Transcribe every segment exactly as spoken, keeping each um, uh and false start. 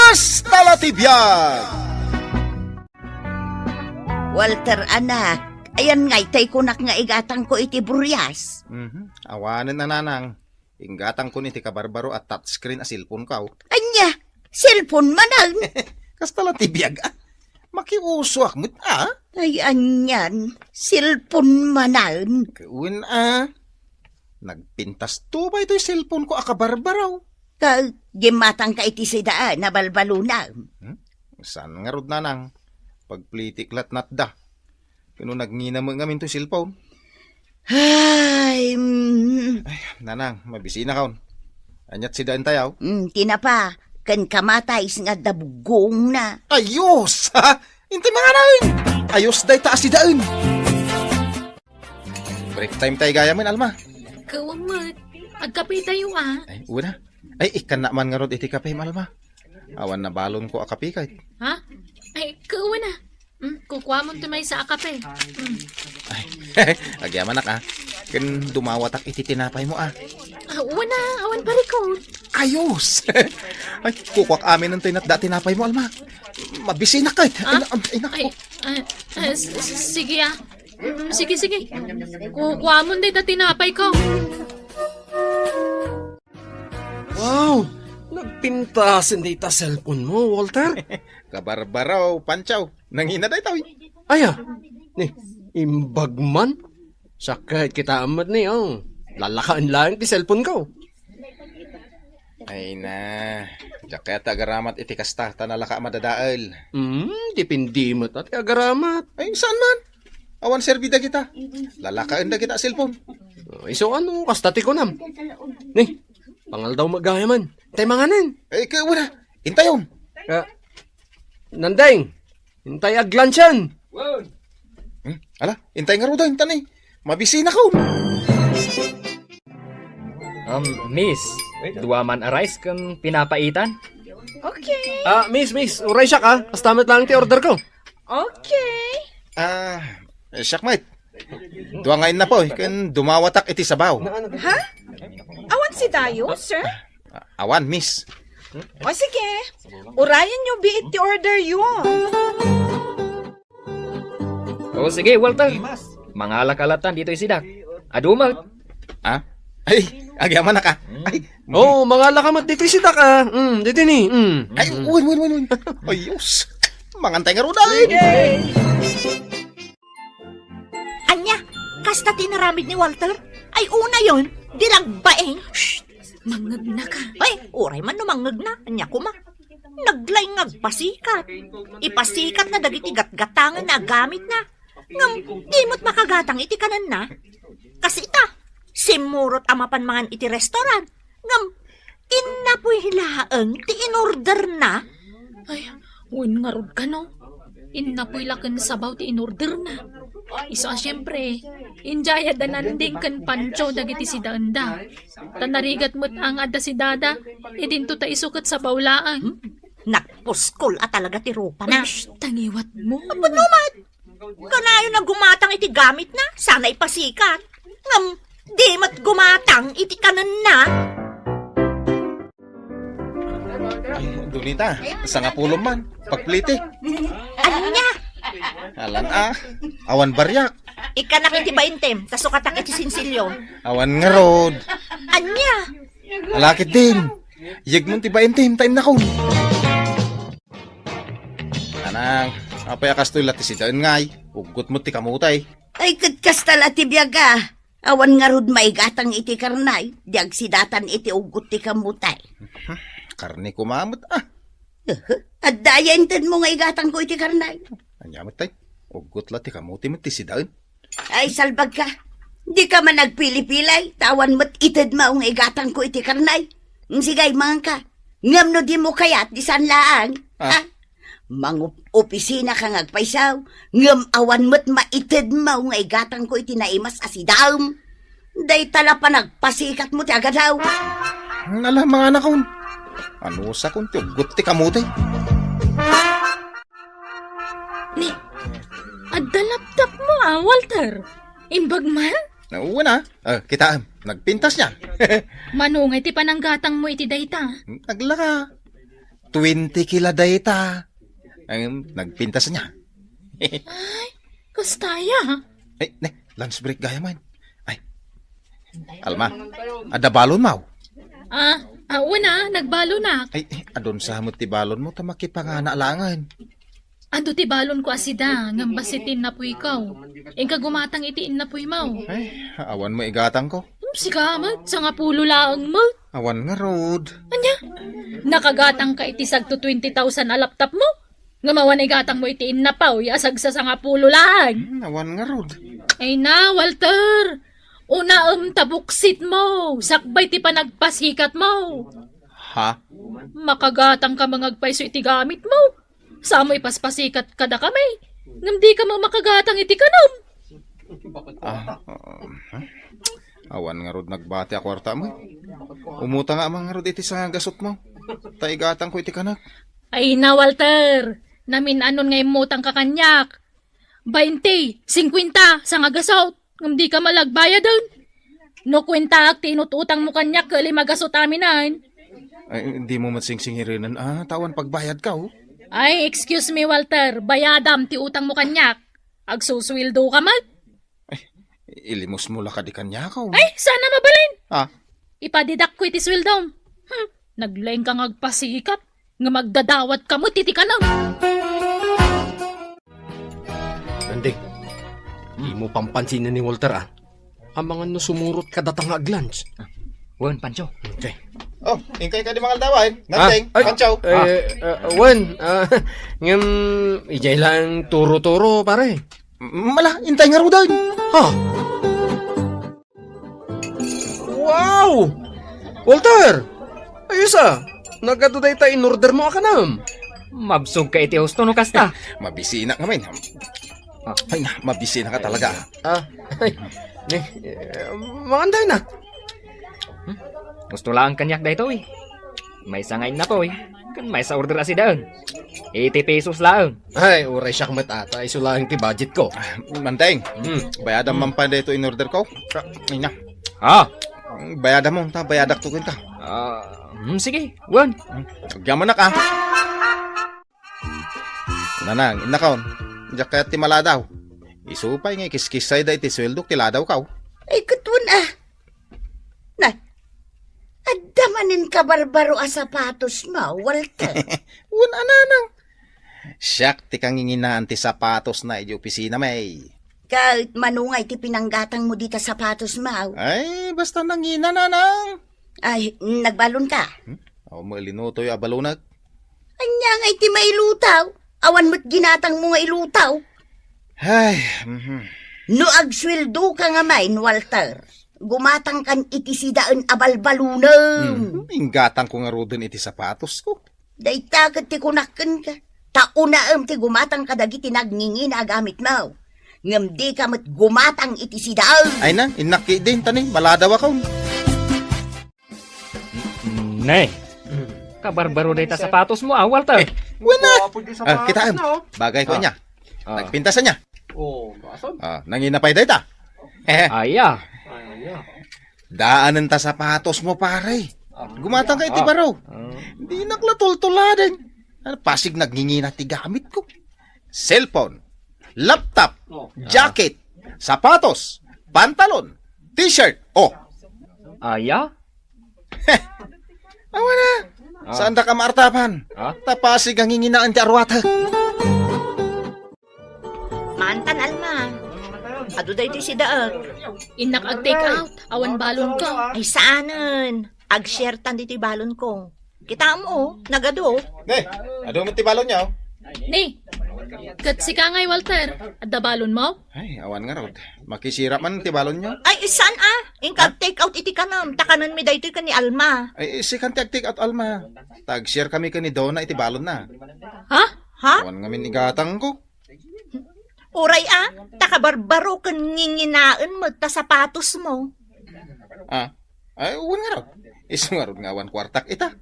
Hasta la ti biag! Walter, anak, ayan ngay tay kunak nga igatangko iti burias. Mhm. Awanen a, nanang. Inggatangkon iti kabarbaro a touchscreen a cellphone ko. Ania? Cellphone manen? Kasta la ti biag, a. Makiusoak met, a. Ay, anian? Cellphone manen? Wen, a. Nagpintas to ba itoy cellphone ko a kabarbaro? Ka, gimmatangka iti sidaan a balbalona. Hmm? Saan ngarud, nanang? Pagplitik latnatda. Kano nagngina met ngamin toy cellphone? Ay, mm. Ay, nanang, mabisinakon. Aniat sidaentayo? Mm, tinapa, ken kamatay nga adda bugongna. Ayos, ha? Intay manganen! Ayos dayta a sidaen. Break time tay gayamen, Alma. Kawan met. Agkapetayo, a. Ay, una. Ay, ikkanna man ngarud iti kape, Alma. Awan nabalonko a kape ket. Ha? Ay, kawan a. Hmm, kukuamon ti maysa a kape. Hmm. Ay, agyamanak, a. Ken dumawatak iti tinapaymo, a. A, una, awan parikot. Ayos! Ay, kukuak amin toy natda tinapaymo, Alma. Mabisinak ket. A? Ay, na-, ay, nak-, ay, a, a, s-, s-, sige, a. Mm, sige, sige. Kukuamon dayta tinapayko. Wow! Nagpintasen dayta cellphone mo, Walter? Kabarbaro, Pancho. Nangina daytoy. Aya, ni, imbag man. Sakit kita amat ni, oh. Lalakaan lang ti cellphone ko. Ay na, diak kayat agaramat iti kasta, ta nalaka madadael. Hmm, depende met ti agaramat. Ay, saan man? Awan serbi dagita. Lalakaen dagita a cellphone. Oh, isu ano, kasta ti kunam. Ni, pangaldaw met gayamen. Tay manganen. Ay, kaya wala. Intayon. Ah, Nandeng, intay aglansian. Hmm? Ala, intay ngaruden, ta ni. Mabisinakon. Um, miss, dua man a rice ken pinapaitan? Okay. Ah, miss, miss, uray siak, a. Kasta met lang ti order ko. Okay. Ah, siak met. Dua nga innapoy, ken dumawatak iti sabaw. Ha? Awan sidayo, sir? Awan, miss. O sige, urayenyo biit ti orderyo. O sige, Walter. Mangalaka latta ditoy sidak. Adu met. Ha? Ay, agyamanak, a. Ay. O, mangalaka met ditoy sidak, a. Mm, ditoy ni. Mm. Ay, wen, wen, wen, wen. Ayos. Mangantay ngaruden. Ania, kasta ti inaramid ni Walter? Ay, unayon, di nagbaing. Shh! Mangngegnaka. Ay, uray man no mangngegnaka, ania koma? Naglaing nga agpasikat. Ipasikatna dagiti gatgatangen a gamitna. Ngem, di met makagatang iti kanenna. Kas ita, simmurot a mapan mangan iti restaurant. Ngem, innapoy laeng ti inorderna. Ay, wen ngarud kano. Innapoy la ken sabaw ti inorderna. Isu a siempre, idiay adda Nanding ken Pancho dagiti sidaenda. Ta narigat met a nga adda sidada, idinto ta isu ket sabaw laeng. Hmm? Nagpuskol a talaga ti rupana. Ay, shh, tangiwat mo. Apo no met. Kanayon a gumatang iti gamitna, sana ipasikat. Ngem, di met gumatang iti kanenna. Ay, Donita, sangapulo man. Pagpliti. Ania? Alan a, awan bariak. Ikkanak iti baentem, ta sukatak iti sinsilyo. Awan ngarud. Ania? Alakit din. Yegmon ti baentem, ta innakon. Nanang, apay a kastoy la ti sidaen ngay? Uggot met ti kamote. Ay, ket kasta la ti biag a. Awan ngarud maigatang iti karne, di agsidatan iti uggot ti kamote. Karne koma met, a. Adda aya intedmo nga igatangko iti karne? Ania met tay? Uggot la ti kamote met ti sidaen. Ay, salbagka. Dika man agpili-pili, ta awan met itedmo nga igatangko iti karne. Mm, sige, manganka. Ngem no dimo kayat, di saan laeng. Ah. Ah? Mangopisinaka nga agpayso, ngem awan met maitedmo nga igatangko iti naimas a sidaem. Dayta la panagpasikatmo ti agadaw. Nala, manganakon. Anusakon ti uggot ti kamote. Ni, adda laptopmo a, Walter. Imbag man? Wen a. Ah, kitaem, nagpintas nia. Mano ngay ti pananggatangmo iti dayta? Naglaka. Twenty kila dayta. Ay, nagpintas niya. Ay, kasta aya. Ay, ne, lunch break gayam. Ay. Alma, adda balonmo? Ah, ah, wen a, nagbalonak. Ay, adun sa met ti balonmo, ta makipangana laengen. Adu ti balonko a sida, ngem bassit ti innapuyko. Inka gumatang iti innapuymo. Ay, awan met igatangko. Hmm, sika met, sangapulo laeng met. Awan ngarud. Ania? Nakagatangka iti sagto twenty thousand a laptopmo? Ngem awan igatangmo iti innapuy a sagsasangapulo laeng. Hmm, awan ngarud. Ay na, Walter. Unaem ta buksitmo, sakbay ti panagpasikatmo. Ha? Makagatangka nga agpayso iti gamitmo. Samo ipaspasikat kadakami. Ngem dika met makagatang iti kanam. Ah, ah, ah. Awan ngarud nagbati a kuartam. Umutang nga man ngarud iti sangagasutmo. Ta igatangko iti kanak. Ay na, Walter. Namin-anon nga immutangka kaniak. Bainte, singkuenta, sangagasut. Ngem dika met agbayaden. No kuentaak ti inut-utangmo kaniak ket lima gasut aminen. Ay, dimo met singsingirenen, ah, ta awan pagbayadko. Ay, excuse me, Walter. Bayadam ti utangmo kaniak. Agsusueldoka met. Ay, ilimosmo la kadi kaniak. Ay, saan a mabalin? Ah. Ipadidakko iti sueldom. Hmm, naglaingka nga agpasikat. Nga magdadawatka met iti kanam. Nanding, dimo pampansinen ni Walter, ah. Amangan no sumurot kadata nga aglunch. Wen, Pancho. Okay. Oh, inkay kadi mangaldawan? Ah, Nanding, ay, Pancho. Eh, ah, wen, ah, ngem, idiay lang turo-turo, pare. Mala, intay ngaruden. Ha? Wow! Walter! Ayos, ah. Nagadu dayta in-ordermo a kanam. Mabsogka iti husto no kasta. Mabisinak ngamin. Ah. Ay na, mabisinak talaga. Ah, ay. Ni, eh, manganday na. Hmm? Gusto lang kaniak daytoy. Maysa nga innapoy, ken maysa order a sidaen. Eighty pesos laeng. Ay, uray siak met ata, isu laeng ti budget ko. Ah, Manteng, hmm, bayadam man pay daytoy in-order ko. Ay na. Ah. Bayadam mo, ta bayadak to ka. Ah, hmm, sige, wen. Hmm, agyaman na ka. Nanang, innakon, diak kayat ti maladaw. Isu pay nga ikiskisay da iti sueldok ti ladaw ka. Ay, ket wen, ah. Na, adda manen kabarbaro a sapatosmo, Walter. Wen a nanang. Siak ti kanginginaan ti sapatosna iti opisina, may. Ket mano nga iti pinanggatangmo dita sapatosmo? Ay, basta nangina, nanang. Ay, nagbalonka? Hmm? Awan mo ilinutoy a balonak. Ania nga iti mailutaw? Awan met ginatangmo nga ilutaw. Ay, mhm. No agsueldoka ngamin, Walter, gumatangkan iti sidaen a balbalonem. Hmm, inggatangko ngaruden iti sapatosko. Dayta ket ti kunak kenka. Ta unaem ti gumatang kadagiti nagngingina a gamitmo. Ngem dika met gumatang iti sidaen. Ay na, innak ketdin, ta ni, maladaw akon. Ne. Kabarbaro dayta sapatosmo, ah, Walter. Eh, wen a. Guwapo di sapatos na, oh. Ah, kitaem. Bagay ko ania. Ah. Nagpintas ania. Oh, kason. Ah, nangina pay dayta. Aya. Ay, aya. Daanen ta sapatosmo, pare. Ah. Gumatang ka iti baro. Ah. Dinak la tultuladen. Ano, pasig nagngingina ti gamitko. Cellphone, laptop, oh, jacket, sapatos, pantalon, t-shirt. Oh. Aya? Awan na. Ah. Saandak a maartapan? Ah? Ta pasig a nginginaan ti arwata. Maantan, Alma. Adu daytoy sidaek. Innak ag-take out. Awan balonko. Ay, saanen. Ag-share tan ditoy balonko. Kitaem, oh, nagadu. Ne, adu met ti balonyo. Ne, ket sika ngay, Walter, adda balonmo? Ay, awan ngarud. Makisira man ti balonyo. Ay, saan a? Inka ag-take out iti kanam, ta kanenmi daytoy ken ni Alma. Ay, sikan ti ag-take out, Alma. Ta ag-share kami ken ni Dona iti balonna. Ha? Ha? Awan ngamin igatangko. Uray a, ta kabarbaro ken nginginaen met ta sapatosmo. Ah, ay, wen ngarud. Isu ngarud nga awan kuartak ita.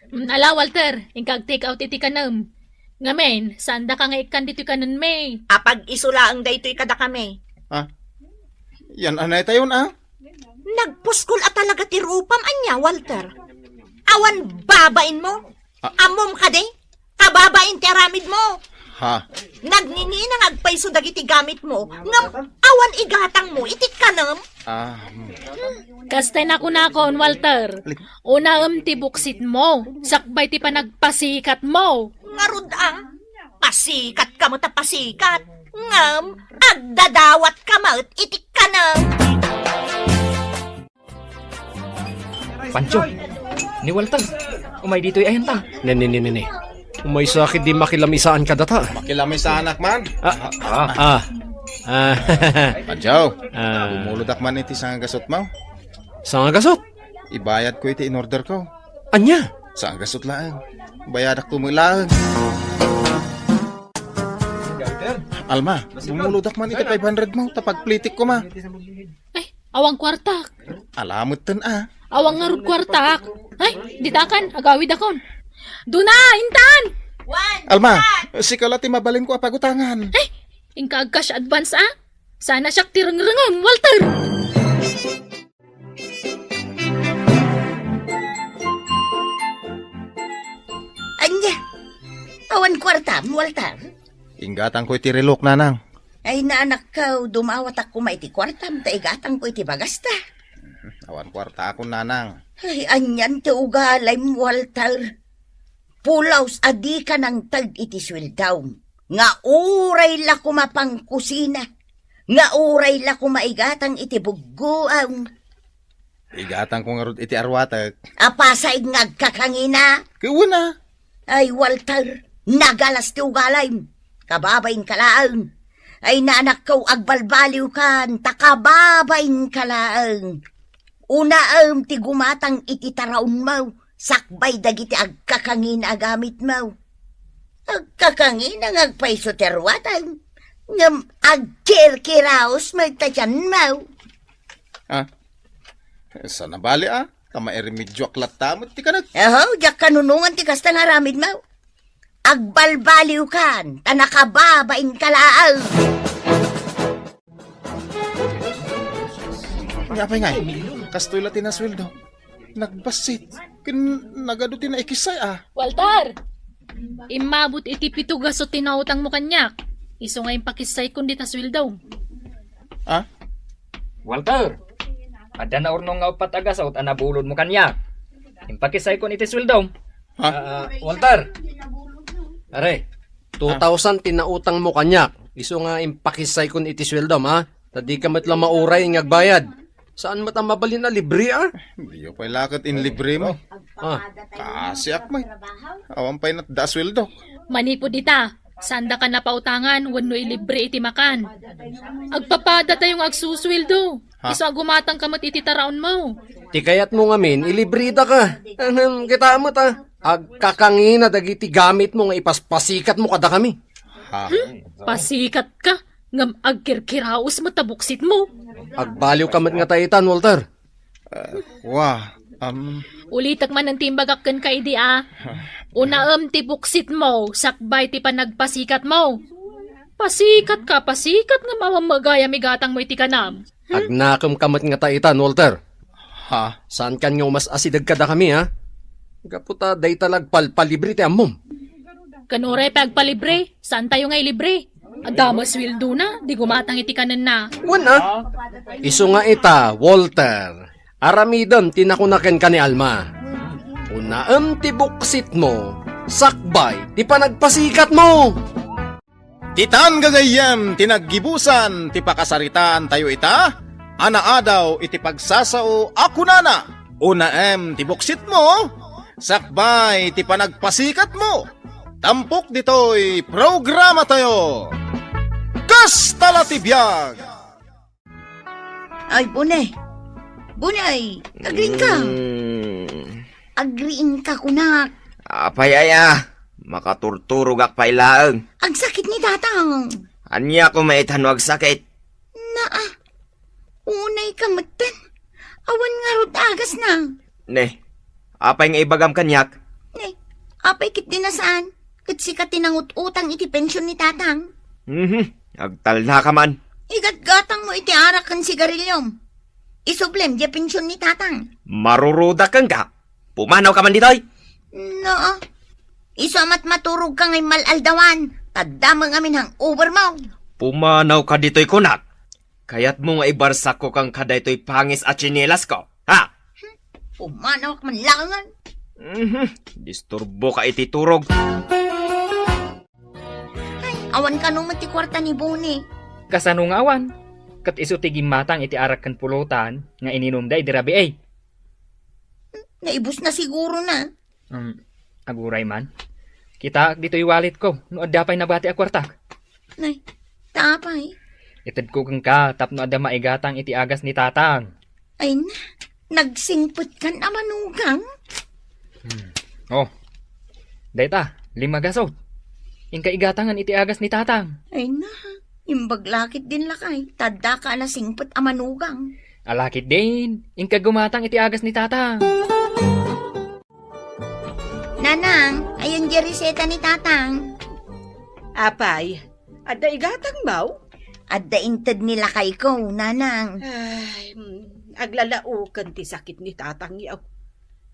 Mm, ala, Walter, inka ag-take out iti kanem. Ngamin, saandaka nga ikkan ditoy kanenmi. Apag isu laeng daytoy kadakami. Ah, yan anay tayon, ah? Nagpuskol a talaga ti rupam ania, Walter? Awan babainmo? Ah. Ammom kadi? Kababain ti aramidmo. Ha? Nagngingina nga agpayso dagiti gamitmo, ngem awan igatangmo iti kanem. Ah, hmm. Kasta nakunakon, Walter. Unaem ti buksitmo, sakbay ti panagpasikatmo. Ngarud a, pasikatka met a pasikat, ngem agdadawatka met iti kanem. Pancho, ni Walter, umay ditoy ayanta. Ne, ne, ne, ne, ne. Umaysa ket di makilamisaan kadata. Makilamisaanak man? Ah, ah, ah. Ah. Pancho, ah, bumulodak man iti sangagasutmo. Sangagasut? Ibayadko iti in-orderko. Ania? Sangagasut laeng. Bayadakto met laeng. Alma, bumulodak man iti five hundred mo, ta pagplitikko ma. Ay, awan kuartak. Ala metten a. Awan ngarud kuartak. Ay, ditakan, agawidakon. Duna, intan! Alma, sika la ti mabalinko a pagutangan. Ay, inka ag-cash advance a? Sana siak ti rengrengem, Walter! Ania? Awan kuartam, Walter? Inggatangko iti relok, nanang. Ay, nanakko, dumawatak koma iti kuartam, ta igatangko iti bagasta. Awan kuartakon, nanang. Ay, anian ti ugalim, Walter. Pulos a dika nangted iti sueldom, nga uray la koma pangkusina, nga uray la koma igatang iti buggoam. Igatangko ngarud iti arwatek. Apasait nga agkakangina? Ket wen a. Ay, Walter, nagalas ti ugalim. Kababainka laeng. Ay, nanakko, agbalbaliwkan, ta kababainka laeng. Unaem ti gumatang iti taraonmo, sakbay dagiti agkakangina a gamitmo. Agkakangina nga agpayso ti arwatam, ngem agkirkiraos met ta tianmo. Ah, saan a bali a? Ta mairemedioak latta met ti kanek. Aho, diak kanunongan ti kasta nga aramidmo. Agbalbaliwkan, ta nakababainka laeng. Ni apay ngay, kastoy la ti nasueldo. Nagbassit. Ken nagadu ti naikissay a. Walter! Immabot iti pito gasut ti nautangmo kaniak. Isu nga impakissaykon dita sueldom. Ah? Walter! Adda naurnong nga uppat a gasut a nabulodmo kaniak. Impakissaykon iti sueldom. Ha? Ah, Walter! Are, two thousand ti nautangmo kaniak. Isu nga impakissaykon iti sueldom, ha? Ta dika met la mauray nga agbayad. Saan met a mabalin a libre, a? Diyo pay la ket inlibre mo. Ah. Kasiak met. Awan pay natda a sueldok. Manipud ita, saandaka napautangan wenno ilibre iti makan. Agpapadatayo nga agsusueldo. Ha? Isu a gumatangka met iti taraonmo. Ti kayatmo ngamin, ilibredaka. Ahem, kita met, a. Agkakangina dagiti gamitmo nga ipaspasikatmo kadakami. Ha? Hmm? Pasikatka? Ngem agkirkiraos met ta buksitmo. Agbaliwka met ngata itan, Walter. Ah, wa, am. Ulitek manen ti imbagak kenka idi a. Unaem ti buksitmo, sakbay ti panagpasikatmo. Pasikatka, pasikat ngem awan met gayam igatangmo iti kanam. Hmm? Agnakemka met ngata itan, Walter. Ha? Saankan nga umas-asideg kadakami, ha? Gapu ta dayta la agpalpalibre ti ammom. Ken uray pay agpalibre, saantayo nga ilibre. Adda met sueldona, di gumatang iti kanenna. Wen a. Isu nga ita, Walter, aramidem ti nakuna kenka ni Alma. Unaem ti buksitmo, sakbay ti panagpasikatmo. Ditan gagayyem ti naggibusan ti pakasaritaantayo ita a naadaw iti pagsasao a kunana, unaem ti buksitmo, sakbay ti panagpasikatmo. Tampok ditoy programatayo. Kasta la ti biag! Ay, Bune. Bune, ay, agriingka. Mm. Agriingka, kunak. Apay aya, makaturturogak pay laeng. Agsakit ni tatang. Ania koma ita no agsakit? Naa, unayka metten. Awan ngarud agasna. Ne, apay nga ibagam kaniak? Ne, apay ket di na saan? Ket sika ti nangut-utang iti pension ni tatang. Mhm, agtalnaka man. Igatgatangmo iti arak ken sigariliom. Isublem diay pension ni tatang. Marurudak kenka. Pumanawka man ditoy. Naa, Isu a matmaturogka nga immal-aldawan, ta damo ngamin hangover mo. Pumanawka ditoy kunak. Kayatmo nga ibarsakko kenka daytoy pangis a tsinelasko, ha? Pumanawak man laengen. Mhm, disturboka iti turog. Ay, awan kano met ti kuarta ni Boni. Kasano nga awan? Ket isu ti gimmatang iti arak ken pulutan nga ininumda idi rabii. Naibusna siguro na. Um, aguray man. Kitaak ditoy walletko no adda pay nabati a kuartak. Nay, ta apay? Itedko kenka tapno adda maigatang iti agas ni Tatang. Ay na, nagsingpetkan a manugang? Hmm. Oh, dayta, lima gasut. Inka igatangan iti agas ni Tatang. Ay na, imbag la ketdin lakay, ta addaka a nasingpet a manugang. Ala ketdin, inka gumatang iti agas ni Tatang. Nanang, ayan di reseta ni Tatang. Apay, adda igatangmo? Adda inted ni lakayko, Nanang. Ay, mm, aglalaoken ti sakit ni Tatang, yaw.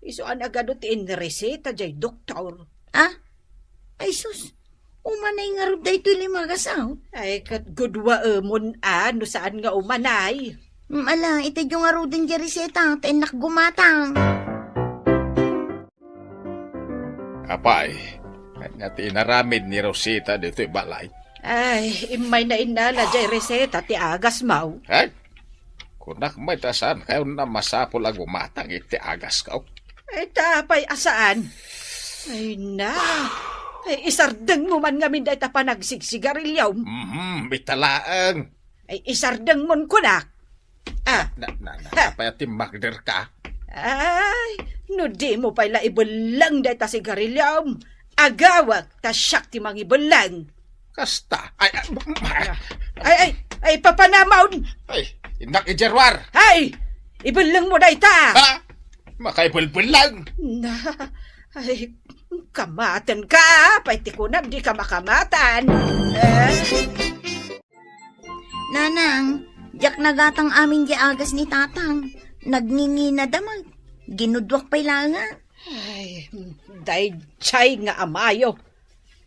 Isu a nagadu ti inreseta jay doktor. Ah? Ay sus, umanay ngarud daytoy lima gasut. Ay, ket gudwaemon a no saan nga umanay. Mm, ala, itedyo ngaruden jay reseta, ta innak gumatang. Apay, ania ti inaramid ni Rosita ditoy balay? Ay, immay na innala jay reseta ti agasmo. Ay, kunak met a saan kayo a masapul a gumatang iti agasko. Ay, ta apay a saan? Ay na, ay, isardengmo man ngamin dayta panagsigsigarilyo. Mhm, ita laeng. Ay, isardengmon kunak. Ah. Na, na, na, Ha. Apay a timmakderka? Ay, no dimo pay la ibelleng dayta sigarilyom, agawek ta siak ti mangibelleng. Kasta? Ay, ay, Ay, ay, ay, papanamon! Ay, innak ijeruar! Ay, ibellengmo dayta! Ha? Makaibelbelleng! Na, ay, kamatenka, pay ti kunam, dika makamatan. Eh? Nanang, diak nagatang amin di agas ni Tatang. Nagngingina da met. Ginudwak pay laeng. Ay, daydiay nga amayo.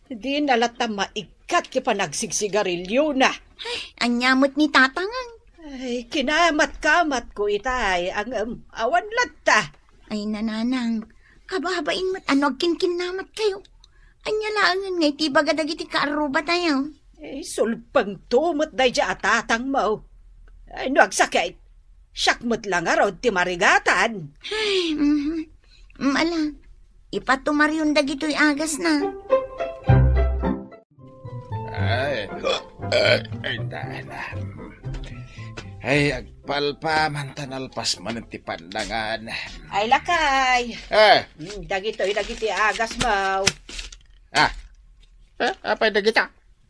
Dina latta maikkat ti panagsigsigarilyona. Ay, ania met ni Tatang? Ay, kinamatkamatko itay, ngem awan latta. Ay, Nanang, kababain met a no agkinkinnamatkayo. Ania laengen nga iti ibaga dagiti kaarrubatayo? Eh, sulpengto met daydiay a tatangmo. Ay, no agsakit, siak met la ngarud ti marigatan. Ay, mhm. Mm, ala, ipatumaryon dagitoy agasna. Ay, ay, ay, ay, ay, agpalpa man ta nalpas manen ti pandangan. Ay, lakay. Eh. Hmm, dagitoy, dagiti agasmo. Ah. Eh, apay dagita?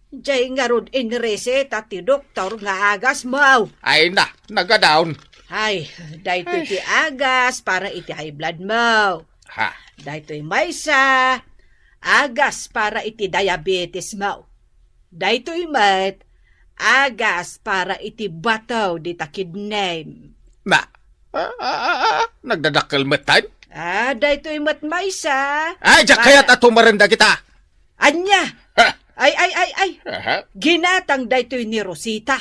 Jay ngarud inreseta ti doktor nga agasmo. Ay na, nagadaon. Ay, daytoy Ay. ti agas para iti high blood mo. Ha. Daytoy maysa, agas para iti diabetes mo. Daytoy met, agas para iti bato dita kidney. Na, ah, ah, ah, ah, nagdadakkel met tayo? Ah, daytoy met maysa. Ay, diak Para kayat a tumaren dagita. Ania? Ha? Ay, ay, ay, ay. Aha. Ginatang daytoy ni Rosita.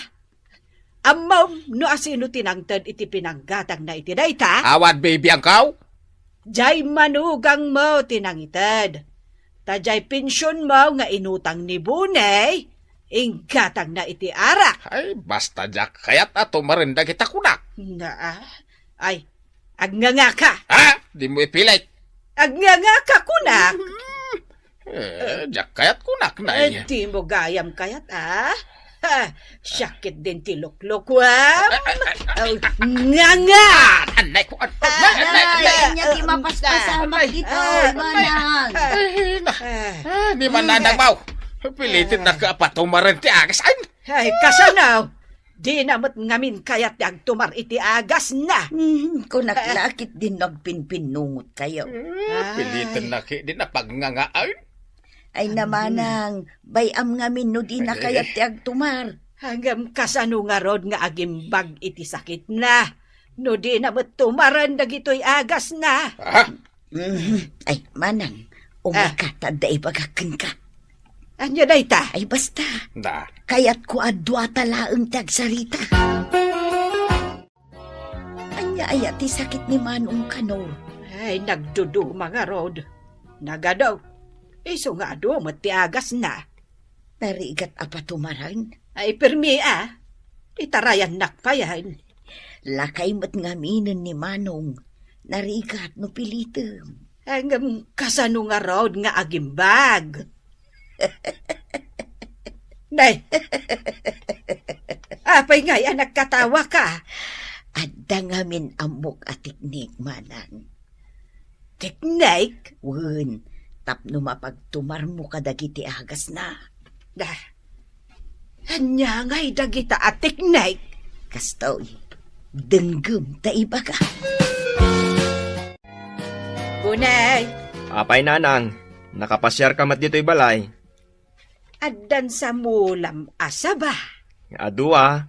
Ammom no asino ti nangted iti pinanggatangna iti dayta? Awan bibiangkaw? Jay manugangmo ti nangited. Ta jay pensionmo nga inutang ni Bunay, inggatangna iti arak. Ay, basta diak kayat a tumaren dagita kunak. Na, ah. Ay, Agngangaka. Ha? Dimo ipilit. Agngangaka kunak. Eh, diak kayat kunak, nay. Eh, dimo gayam kayat, ah. Ha, siak ketdin ti luklukuam. Aw, nganga. Anay ko, an-, Ah, anay, anay, anay, anay, ania ti mapaspasamak dito, manang. Ay, na. Ah, ni mananang mau. Pilitin na ka patumaren ti agas. Ay. Ay, kasano? Dina met ngamin kayat ti agtumar iti agasna. Hmm, kunak la ket din agpinpinnungotkayo. Eh, Ay. Piliten na ki din a pagngangaan. Ay, namanang, bay-am ngamin no dina Ay. kayat ti agtumar. Ngem kasano ngarud nga agimbag iti sakitna? No dina met tumaren dagitoy agasna. Ah? Mhm. Ay, manang, Umay Ah. ka, ta adda ibagak kenka. Ania dayta? Ay, basta. Da. Kayatko a duata laeng ti agsarita. Ania aya ti sakit ni Manong Kanor? Ay, nagduduma ngarud. Nagadu. Isu nga adu met ti agasna. Narigat a patumaren? Ay, permi a. Itarayannak payen. Lakay met ngaminen ni Manong. Narigat no pilitem. Ngem kasano ngarud nga agimbag? Nay! Apay ngay a nagkatawaka? Adda ngamin ammok a teknik, Manang. Teknik? Wen, tapno mapagtumarmo kadagiti agasna. Ah, ania ngay dagita a teknik? Kastoy, denggem ta ibaga. Bunay! Apay, Nanang, nakapasiarka met ditoy balay? Addan sa mulam a saba. Adu a,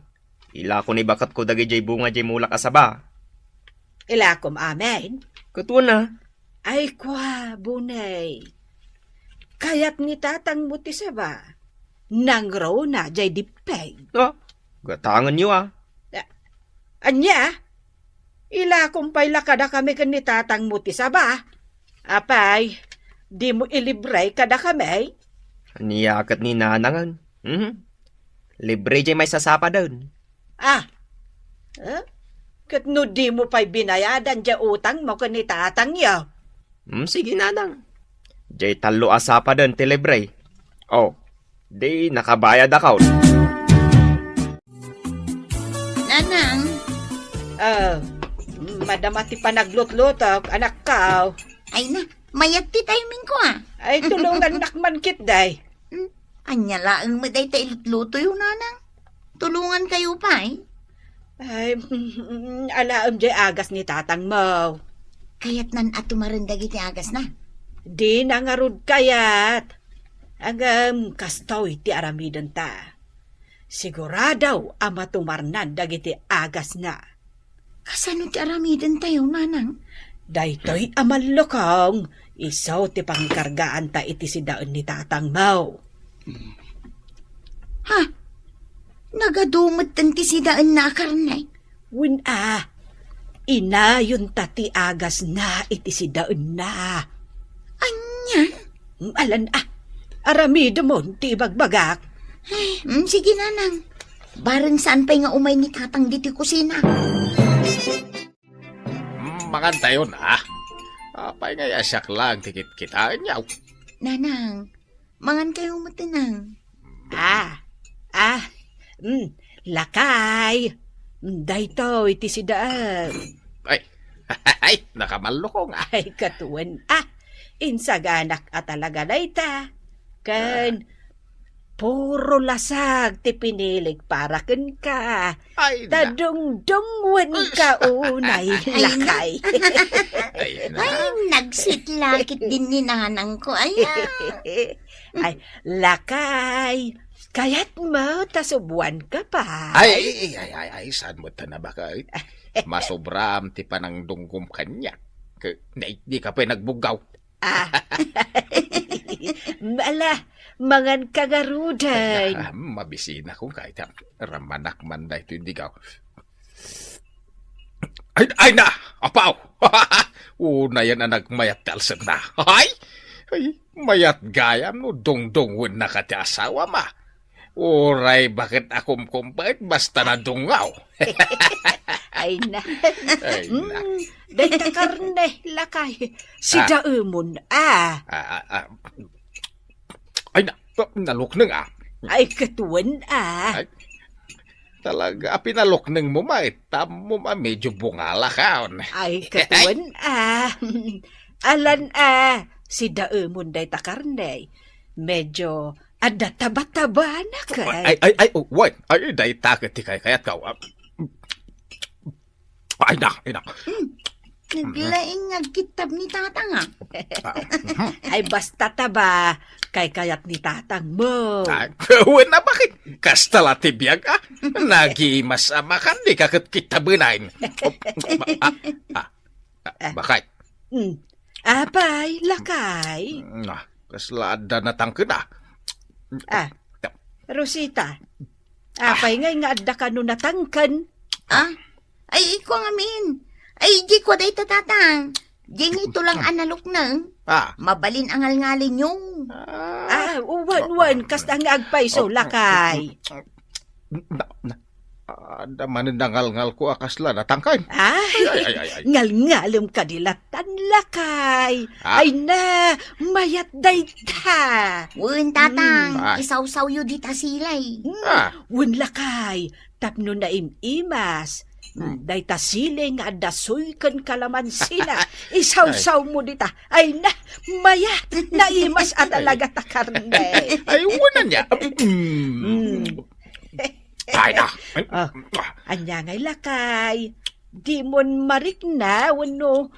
ilakon ibaketko dagidiay bunga diay mulak a saba. Ilakom amin? Ket wen a. Ay, kua, Bunay. Kayat ni tatangmo ti saba. Nangruna diay dippeg. Ah, gatangenyo a. Ah, ania? Ilakom pay la kadakami ken ni tatangmo ti saba. Apay, dimo ilibre kadakami? Ania ket ni Nanangen? Mhm. Libre diay maisasapaden. Ah. Eh? Ket no dimo pay binayadan diay utangmo ken ni tatangyo? Hmm, sige, Nanang. Diay tallo a sapaden ti libre. Oh, di nakabayadakon. Nanang. Ah, madama ti panaglutlutok, anakko. Ay na, mayat ti timingko a. Ay, tulongannak man ketdi. Hmm, ania laeng met dayta ilutlutoyo, Nanang? Tulongankayo pay? Ay, alaem diay agas ni tatangmo. Kayatnan a tumaren dagiti agasna? Dina ngarud kayat. Ngem kastoy ti aramidenta. Sigurado a matumarnan dagiti agasna. Kasano ti aramidentayo, Nanang? Daytoy a mallukong, isu ti pangikargaanta iti sidaen ni tatangmo. Ha? Nagadu metten ti sidaenna a karne? Wen a, inayonta ti agasna iti sidaenna. Ania? Alan a, aramidemon ti ibagbagak. Ay, mm, sige, Nanang. Bareng saan pay nga umay ni Tatang ditoy kusina. Mm, mangantayon, ah. Apay nga siak laeng ti kitkitaenyo? Nanang, mangankayo met, Nanang. Ah, ah, mm, lakay. Mm, daytoy ti sidaen. Ay, ay, nakamallukong, ah. Ay, ket wen, ah. Insaganak a talaga dayta. Ken, ah, puro lasag ti pinilik para kenka. Ay, ta na. Dungdungwenka unay, ay, na. Lakay. Ay, na. Ay, nagsitlakit din ni nanangko, ay, ah. Ay, lakay. Kayatmo ta subuanka pay? Ay, ay, ay, ay, ay, saan mo ta nabakay? Masubraam ti panangdunggom kaniak. Ke-, na, di ka pay nagbuggaw. Ah. Ala, manganka ngaruden. Ah, mabisina kong kahit ang ramanak man daytoy digaw. Ay, ay na, apaw! Unayen a nagmayat ti alsem na. Ay, ay, mayat gayam no dungdungwen na ka ti asawa ma. Uray baket a kumkumpet basta nadungaw. Ay na. Ay na. Mm, dayta karne, lakay. Ah. Sidaemon, ah. Ah, ah, ah. Ay na, nalukneng, ah. Ay, ket wen, ah. Ay, talaga, a pinalukneng mo, maitam mo, ma, medyo bungala ka, on. Ay, ket wen, ah. Alan, ah, sidaemon dayta karne. Medyo adda taba-taba na ket. Ay, ay, ay, oh, wait. Ay, dayta ket ti kaykayat ka, ah. Ay na, ay na. Hmm. Naglaing nga agkittab ni Tatang, ah. Ah, mhm. Ay, basta ta ba, kaykayat ni Tatang mo. Ay, wen na, bakit? Kasta la ti biag, ah. Nagimas a makan, di ka ket kittabenan. Oh, ah, ah, ah, bakit? Hmm. Apay, lakay? Na, kasla adda natangken, a. Ah, Rosita, apay ngay nga adda kano natangken? Ah? Ay, iko ngamin. Ay, di ko dayta, tatang. Di nito lang analok na. Ah. Mabalin a ngalngalinyo. Ah, wan, wan, kasta nga agpayso, lakay. Na, na, adda manen nangalngalko a kasla natangken. Ah, ay, ay, ay, ay, ay. Ngalngalem kadi latan, lakay. Ah. Ay na, mayat dayta. Wen, tatang, mm, ah, isawsawyo dita silay. Mm, ah, wen, lakay, tapno naim-imas. Mm, dayta sili nga adda soy ken kalamansina. Isawsawmo dita. Ay na, mayat, naimas a talaga ta karne. Ay, wen ania. Mm. Mm. Ay, na. Oh, ania ngay, lakay? Dimon marikna wenno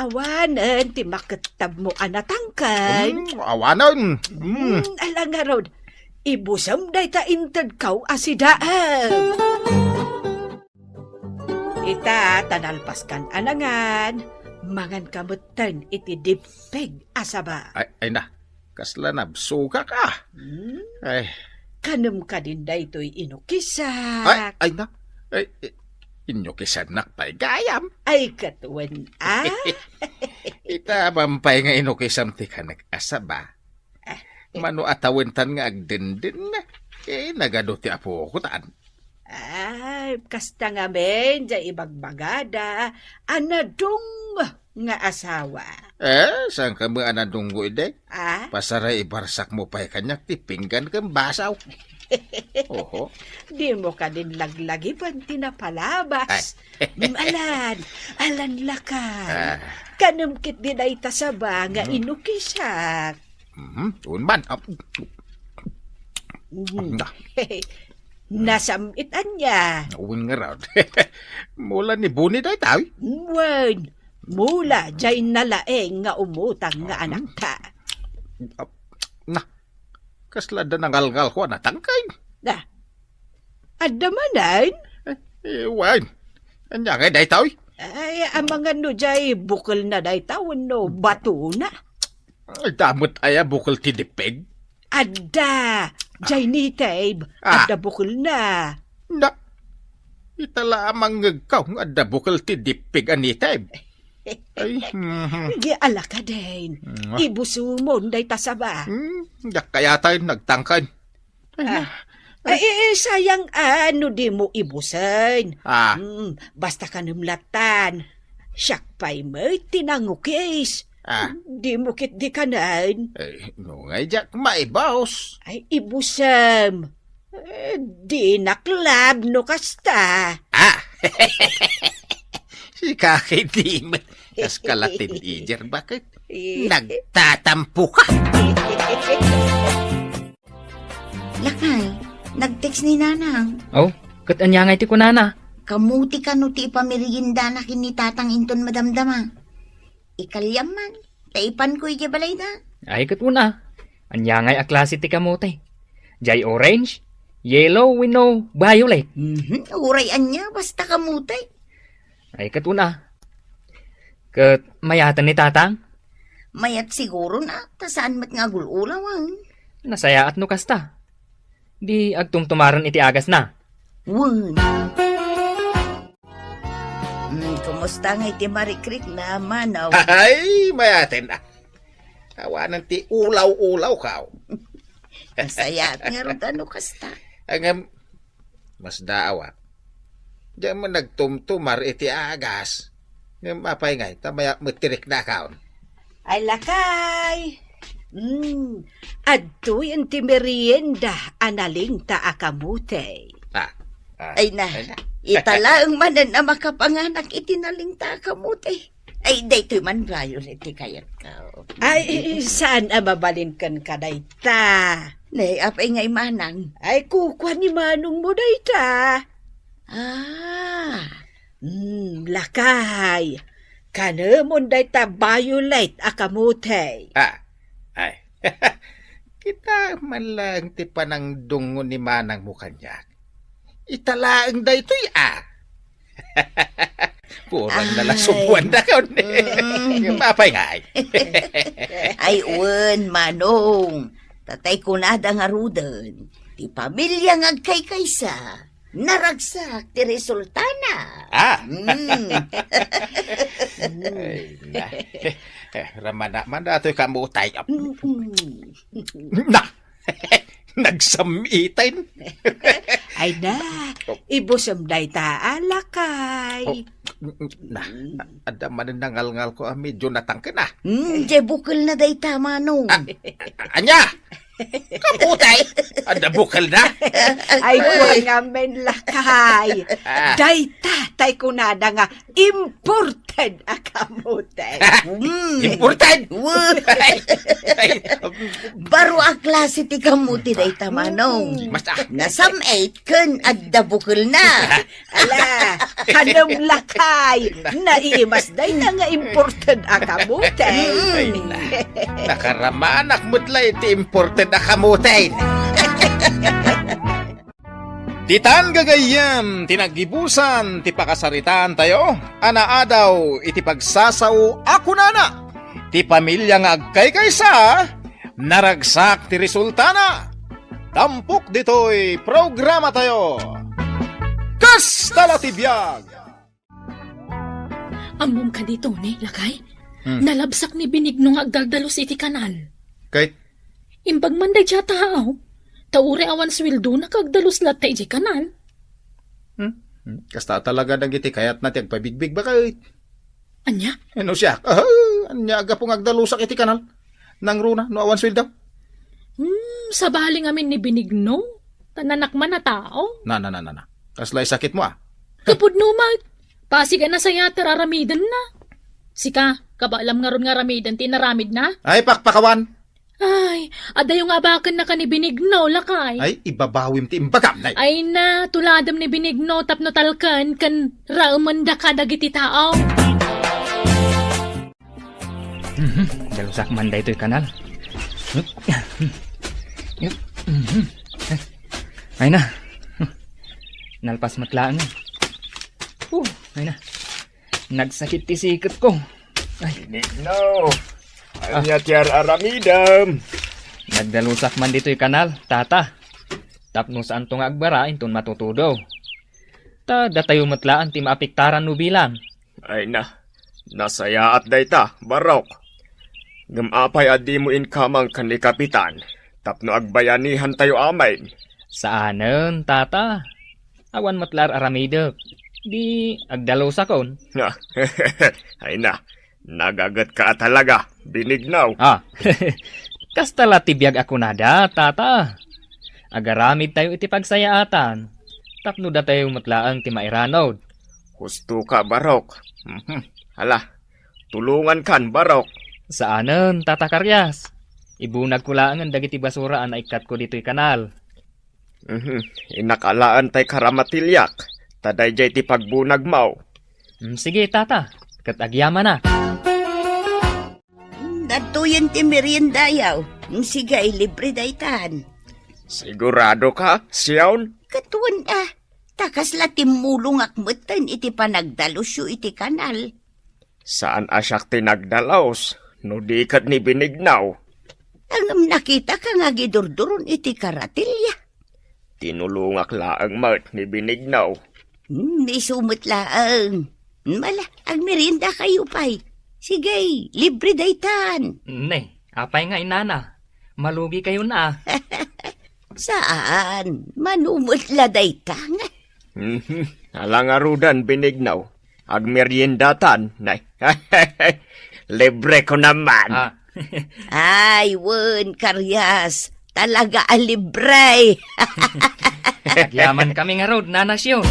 awanen ti makettabmo a natangken? Mm, awanen. Mm. Mm, ala ngarud, ibusem dayta intedko a sidaem. Ita, ta nalpaskan a nangan, manganka metten iti dippeg a saba. Ay, ay na, kasla nabsogak, a. Hmm? Ay. Kanem kadin daytoy inukisak. Ay, ay na. Ay, i-, inukisannak pay gayam. Ay, ket wen, a? Ita, apay nga inukisam ti kanek a saba. Ah. Mano a tawentan nga agdenden, eh, nagadu ti apoko tan. Ay, kasta ngamin, diay ibagbagada, a nadung nga asawa. Eh, saan ka mo a nadunggo idi? Ah? Pasaray ibarsakmo pay kaniak ti pinggan ken basaw. Oho. Dimo kadin laglagipen ti napalabas. Ay. Mm, alan, alan lakay. Ah. Kanem ketdi dayta saba nga, mm, inukisak. Mhm, wen man. Ah. Mhm. Ah. Nasam-it ania? Wen ngarud. Mula ni Boni dayta, uy. Wen, mula diay nalaing nga umutang nga, ah, anakta. Ah, na, kasla adda nangalngalko a natangken. Na, adda manen? Eh, eh, wen. Ania ngay dayta, uy? Ay, amangan no diay bukelna dayta wenno batona. Adda met aya bukel ti dippeg? Adda. Diay native. Ah. Adda bukelna. Na, ita la a mangngegko nga adda bukel ti dippeg a native. Ay, mhm. Di ala kadin. Mm. Ibusumon dayta saba. Hmm, diak kayat a nagtangken. Ay, ah. Ay, eh, eh, sayang, ah, no dimo ibusen. Ah. Mm, basta kanem latan. Siak pay met ti nangukis. Ah. Dimo ketdi kanen. Eh, no ngay diak maibus. Ay, ibusem. Eh, dinak lab no kasta. Ah! Sika ketdi met. Kas ka la teenager, bakit? Eh. Nagtatampo ka. Lakay, nag-text ni Nanang. Oh, ket ania ngay ti kunana? Kamuti kano ti ipameriendana ken ni Tatang inton madamdama. Ikaliam man, ta ipanko idiay balayda. Ay, ket una, ania ngay a klase ti kamote? Diay orange, yellow, wenno violet? Mhm, uray ania, basta kamote. Ay, ket una. Ket mayaten ni Tatang? Mayat siguro na, ta saan met nga agul-ulawan. Nasayaat no kasta. Di agtumtumaren iti agasna. Wen. Mm, kumusta ngay ti marikrikna, Manong? Ay, mayaten a. Awanen ti ulaw-ulaw, kaw. Nasayaat ngarud a no kasta. Ngem, masdaawak. Diak man nagtumtumar iti agas. Ngem apay ngay, ta mayat met ti riknakaon. Ay, lakay! Mm, adtoy ti merienda a nalingta a kamote. Ah, ah, ay na, ay na. Ita laeng manen a makapanganak iti nalingta a kamote. Ay, daytoy man violet ti kayatko. Ay, saan a mabalin kenka dayta? Ne, apay ngay, Manang? Ay, kukua ni manongmo dayta. Ah. Hmm, lakay. Kanemon dayta violet a kamote. Ah, ay. Kita man laeng ti panangdungngo ni manangmo kaniak. Ita laeng daytoy, a. Kurang na lang Ay. subuan na kon. Mm. Apay ngay? Ay, wen, Manong. Tatay kunada ngaruden, ti pamilia nga agkaykaysa, naragsak ti resultana. Ah. Mm. Ay, na. Eh, ramana man datoy kamutay. Mm-mm. Na! Nagsam-itan. Ay na, ibusem dayta a lakay. Oh, na, adda manen nangalngal ko a medyo natangken, ah. Hmm, diay bukel na dayta, Manong. Ah, anya? Kamutay? Adda bukel na? Ay, kua ngamin lakay. Ah. Dayta, tay kunada nga imported a kamutay. Mm. Imported? Uy. Ay. Baro a klase ti kamuti dayta, Manong. Mas, ah. Nasam-it ken adda bukel na. Ala, kanem lakay, naimas dayta nga imported a kamuti. Ay, na. Nakaramanak met la iti imported a kamuti. Ditan gagayyem ti naggibusan ti pakasaritaantayo a naadaw iti pagsasao a kunana, ti pamilia nga agkaykaysa, naragsak ti resultana. Tampok ditoy programatayo. Kasta la ti biag! Ammom kadi, Tony, lakay? Hmm. Nalabsak ni Benigno nga agdaldalus iti kanal. Ket? Imbag man daydiay a tao, ta uray awan suweldona ket agdalus latta idiay kanal. Hmm? Hmm. Kasta talaga dagiti kayatna ti agpabigbig, baket. Ania? Eh, no siak, ah, ania gapu nga agdalusak iti kanal? Nangruna, no awan suweldo? Hmm, sabali ngamin ni Benigno. Ta nanak man a tao. Na, na, na, na, na. Kasla sakitmo, ah. Kapudno met. Pasig a nasayaat ti aramidenna. Sika, kabaelam ngarud nga aramiden ti inaramidna? Ay, pakpakawan. Ay, adayo nga abakenna ken ni Benigno, lakay. Ay, ibabawim ti imbagam, nay. Ay na, tuladem ni Benigno tapno talken ken raemendaka dagiti tao. Mhm, dalusak man daytoy kanal. Mhm. Ay na. Nalpas met laeng. Uh, ay na. Nagsakit ti siketko. Ay. Benigno, ania ti ar-aramidem? Nagdalusak man ditoy kanal, tata. Tapno saanto nga agbara inton matutudo. Ta datayo met laeng ti maapektaran no bilang. Ay na, nasayaat dayta, Barok. Ngem apay a dimo inkamang ken ni Kapitan tapno agbayanihantayo amin? Saanen, tata. Awan met la ar-aramidek. Di agdalusakon. Ay na, nagagetka a talaga, Benigno. Ah, kasta la ti biag a kunada, tata. Agaramidtayo iti pagsayaatan, tapno datayo met laeng ti mairanod. Husto ka, Barok. Mhm. Hala, tulongankan, Barok. Saanen, Tata Karias. Ibunagko laengen dagiti basura a naikkatko ditoy kanal. Mhm. Innak alaen tay karamatiliak, ta daydiay ti pagbunagmo. Mm, sige, tata. Ket agyamanak. Adtoyen ti meriendayo. Sige, libre daytan. Sigurado ka, Sion? Ket wen a, ta kasla timmulongak metten iti panagdalusyo iti kanal. Saan a siak ti nagdalus, no di ket ni Benigno. Ngem nakitaka nga agidurduron iti karatilia. Tinulongak laeng met ni Benigno. Hmm, isu met laeng. Mala, agmeriendakayo pay. Sige, libre daytan. Ne, apay nga inana? Malugikayon a. Saan, mano met la dayta nga. Mhm. Ala ngaruden, Benigno. Agmeriendatan. Nay. Libre ko naman. Ah. Ay, wen, Karias. Talaga a libre. Agyaman kami ngarud, Nana Sio.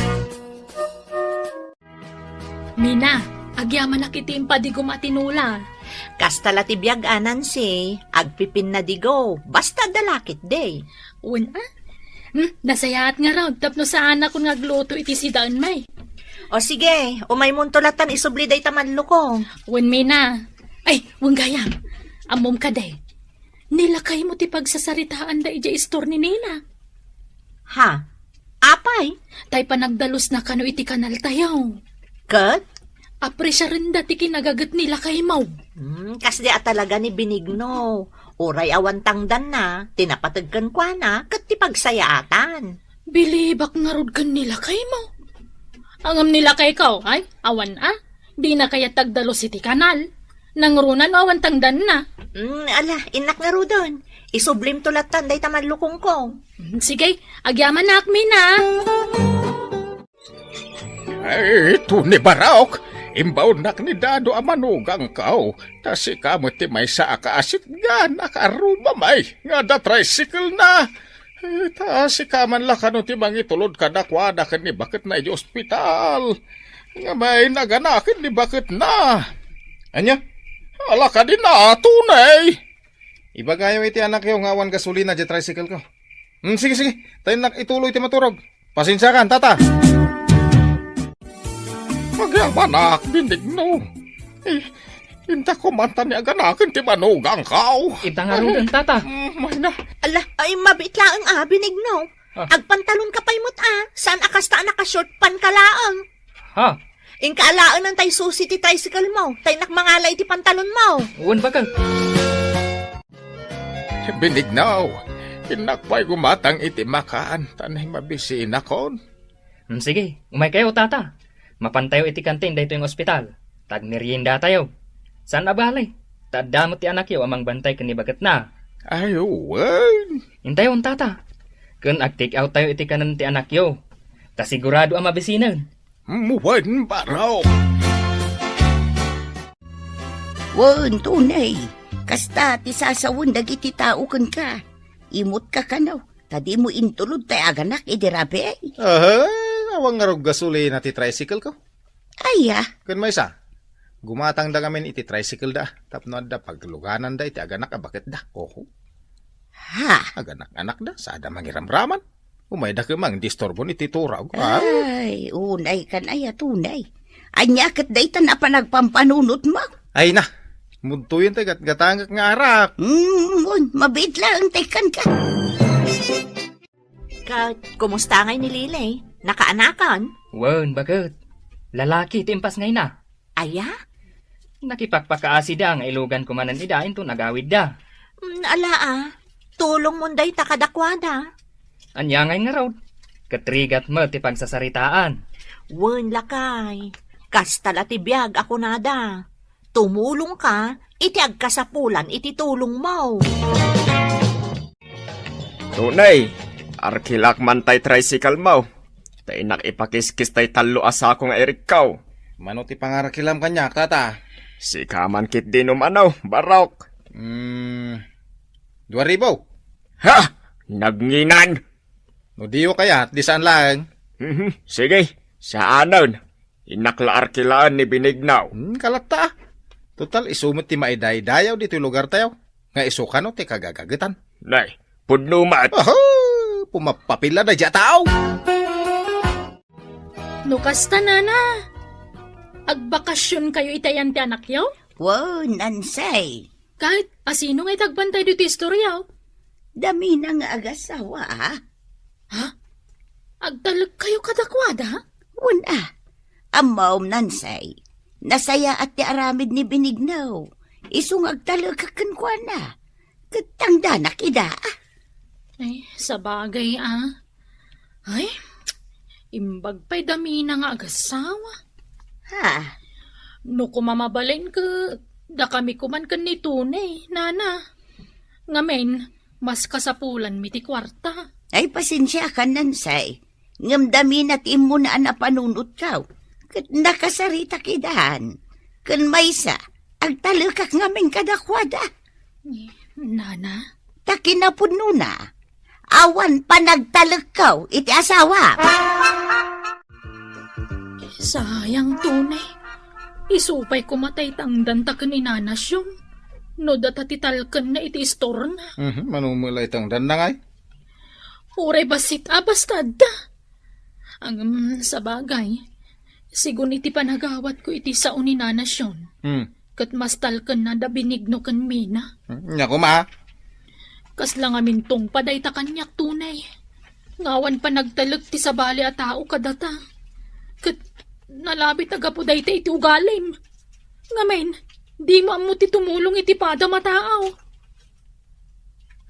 Mina, agyamanak iti impadigom a tinola. Kasta la ti biag a, Nancy, agpipinnadigo, basta adda la ketdi. Wen a? Hmm, nasayaat ngarud, tapno saanakon nga agluto iti sidaen, may. O sige, umaymonto latan isubli dayta mallukong. Wen, Mina. Ay, wen gayam. Ammom kadi. Ni lakaymo ti pagsasaritaanda idiay istor ni Nina. Ha? Apay? Tay panagdalusna kano iti kanaltayo. Ket? apresiarenda ti kinagaget ni lakaymo. Hmm, kasdi a talaga ni Benigno. Uray awan tangdanna, ti napateg kenkuana, ket ti pagsayaatan. Bilibak ngarud ken ni lakaymo. Ngem ni lakayko, ay, awan a. Dina kayat agdalus iti kanal. Nangruna no awan tangdanna. Hmm, ala, innak ngaruden. Isublimto lattan dayta mallukongkong. Hmm, sige, agyamanak, Mina. Ay, Tony Barok, imbaonnak ni Dado a manugangko. Ta sika met ti maysa a kaasitgan a karruma may nga adda tricycle na. Eh, ta sika man la kano ti mangitulod kadakuada ken ni baketna iti ospital. Nga may naganaken ni baketna. Ania? Ala kadi na, Tony. Ibagayo iti anakyo nga awan gasolina diay tricycle ko. Hmm, sige, sige. Tayo nak ituloy ti maturog. Pasensiakan, tata. Agyamanak, Benigno. Eh, inta ko man ta ni aganaken ti manugangko. Ita ngaruden, tata. Mm, mayna. Ala, ay, mabiit laeng a, Benigno. Ah. Agpantalon ka pay met a, saan a kasta a naka-short pant ka laeng. Ha? Inka alaen tay susi ti tricycle mo, ta innak mangala iti pantalon mo. Wen, bakit? Benigno, innak pay gumatang iti makan, ta nay mabisinakon. Hmm, sige, umay kayo, tata. Mapantayo iti kantin daytoy nga ospital. Tagmerienda tayo. Saan a bale? Ta adda met ti anakyo a mangbantay ken ni baketna. Ay, wen. Intayon, tata. Ken ag-take out tayo iti kanen ti anakyo. Ta sigurado a mabisinen. Wen, Barok. Wen, Tony. Kasta ti sasawen dagiti tao kenka. Imut ka kano, ta dimo intulod tay aganak idi rabii. Aha, awan ngarud gasolina ti tricycle ko. Aya? Ken maysa, gumatangda ngamin iti tricycle da, tapno adda paglugananda iti aganak a baketda. Oho. Ha? Aganak-anakda, sada mangiramraman. Umayda ket mangdisturbon iti turog, ha? Ay, unay kan aya, Tony. Ania ket daytan a panagpampanunotmo? Ay na, mudtoyen tay gatgatangek nga arak. Hmm, wen, mabiit laeng tay kanka. Ket, kumusta ngay ni Lily? Nakaanakan? Wen, baket. Lalaki ti impasngayna. Aya? Nakipakpakaasida nga ilugan ko manen ida inton agawidda. Mm, ala a. Tulongmon dayta kadakuada. Ania ngay ngarud? Ket rigat met ti pagsasaritaan. Wen, lakay. Kasta la ti biag a kunada. Tumulongka iti agkasapulan iti tulongmo. Tony, arkilak man tay tricycle mo. Ta innak ipakiskis tay tallo a sako nga irikko. Mano ti pangarakilam kaniak, tata? Sika man ketdi no mano, Barok. Hmm, dua ribu. Ha? Nagnginan! No diyo kayat, di saan laeng. Mhm, sige, saanen. Innak la arkilaen ni Benigno. Hmm, kalatta. Total, isu met ti maidaydayaw ditoy lugar tayo. Nga isu kano ti kagagagetan. Nay, pudno met. Aha! Pumapapila daydiay a tao. No kasta, nana, agbakasyon kayo itayan ti anakyo? Wow, Nancy. Ket, asino nga itagbantay ditoy istorya? Damina nga agasawa, a? Ha? Agtalek kayo kadakuada? Wen a. Ammom, Nancy, nasayaat ti aramid ni Benigno. Isu nga agtalekak kenkuana. Ket tangdanak ida. Ay, sabagay, a. Ay, imbag pay damina nga agasawa. Ha? No koma mabalin ket dakami koman ken ni Tony, nana. Ngamin, mas kasapulanmi ti kuarta. Ay, pasensiakan, Nancy. Ngem damina ti immunaan a panunotko. Ket nakasaritak idan. Ken maysa, agtalekak ngamin kadakuada. Nana? Ta kinapudnona, awan panagtalekko iti asawa. Sayang, Tony. Isu pay koma tay tangdanta ken ni Nana Siom. No data ti talkenna iti istorna. Mhm, mano met la itangdanna ngay? Uray bassit a basta adda. Ngem, sabagay, sigun iti panagawatko iti sao ni Nana Siom. Hmm. Ket mas talkenna da Benigno ken Mina. Hmm, nia koma. Kasla ngamin tungpa dayta kaniak, Tony. Nga awan panagtalek ti sabali a tao kadata. Ket Nalabit a gapu dayta iti ugalim. Ngamin, dimo ammo ti tumulong iti padam a tao.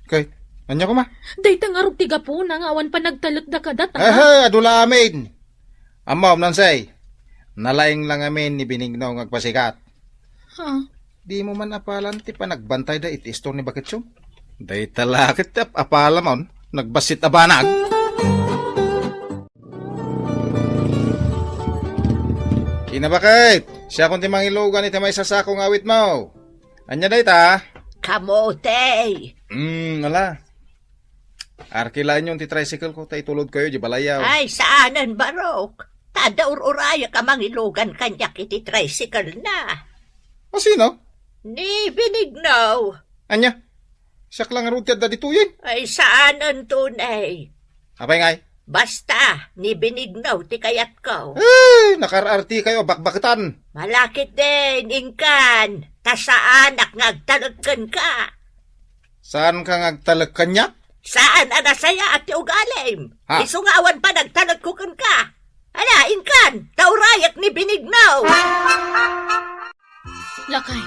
Kay, ania koma? Dayta ngarud ti gapuna nga awan panagtalekda kadata. Ehe, adu la amin. Ammom, Nancy, nalaing la ngamin ni Benigno nga agpasikat. Ha? Dimo man apalan ti panagbantayda iti istor ni baketyo? Dayta la ket ti ap-apalamon, nagbassit a banag. Kinabaket, siakon ti mangilugan iti maysa sako nga awitmo. Ania dayta? Kamote. Hmm, ala. Arkilaenyon ti tricycle ko, ta itulodkayo di balayyo. Ay, saanen, Barok. Ta adda ur-urayak a mangilugan kaniak iti tricycle na. A sino? Ni Benigno. Ania? Siak la ngarud ti adda ditoyen? Ay, saanen, Tony. Apay ngay? Basta, ni Benigno ti kayatko. Eh, nakaar-artikayo a bakbaketan. Malakit din, inkan. Ta saanak nga agtalek kenka. Saanka nga agtalek kaniak? Saan a nasayaat ti ugalim. Ha? Isu nga awan panagtalekko kenka. Ala, inkan, ta urayak ni Benigno. Lakay,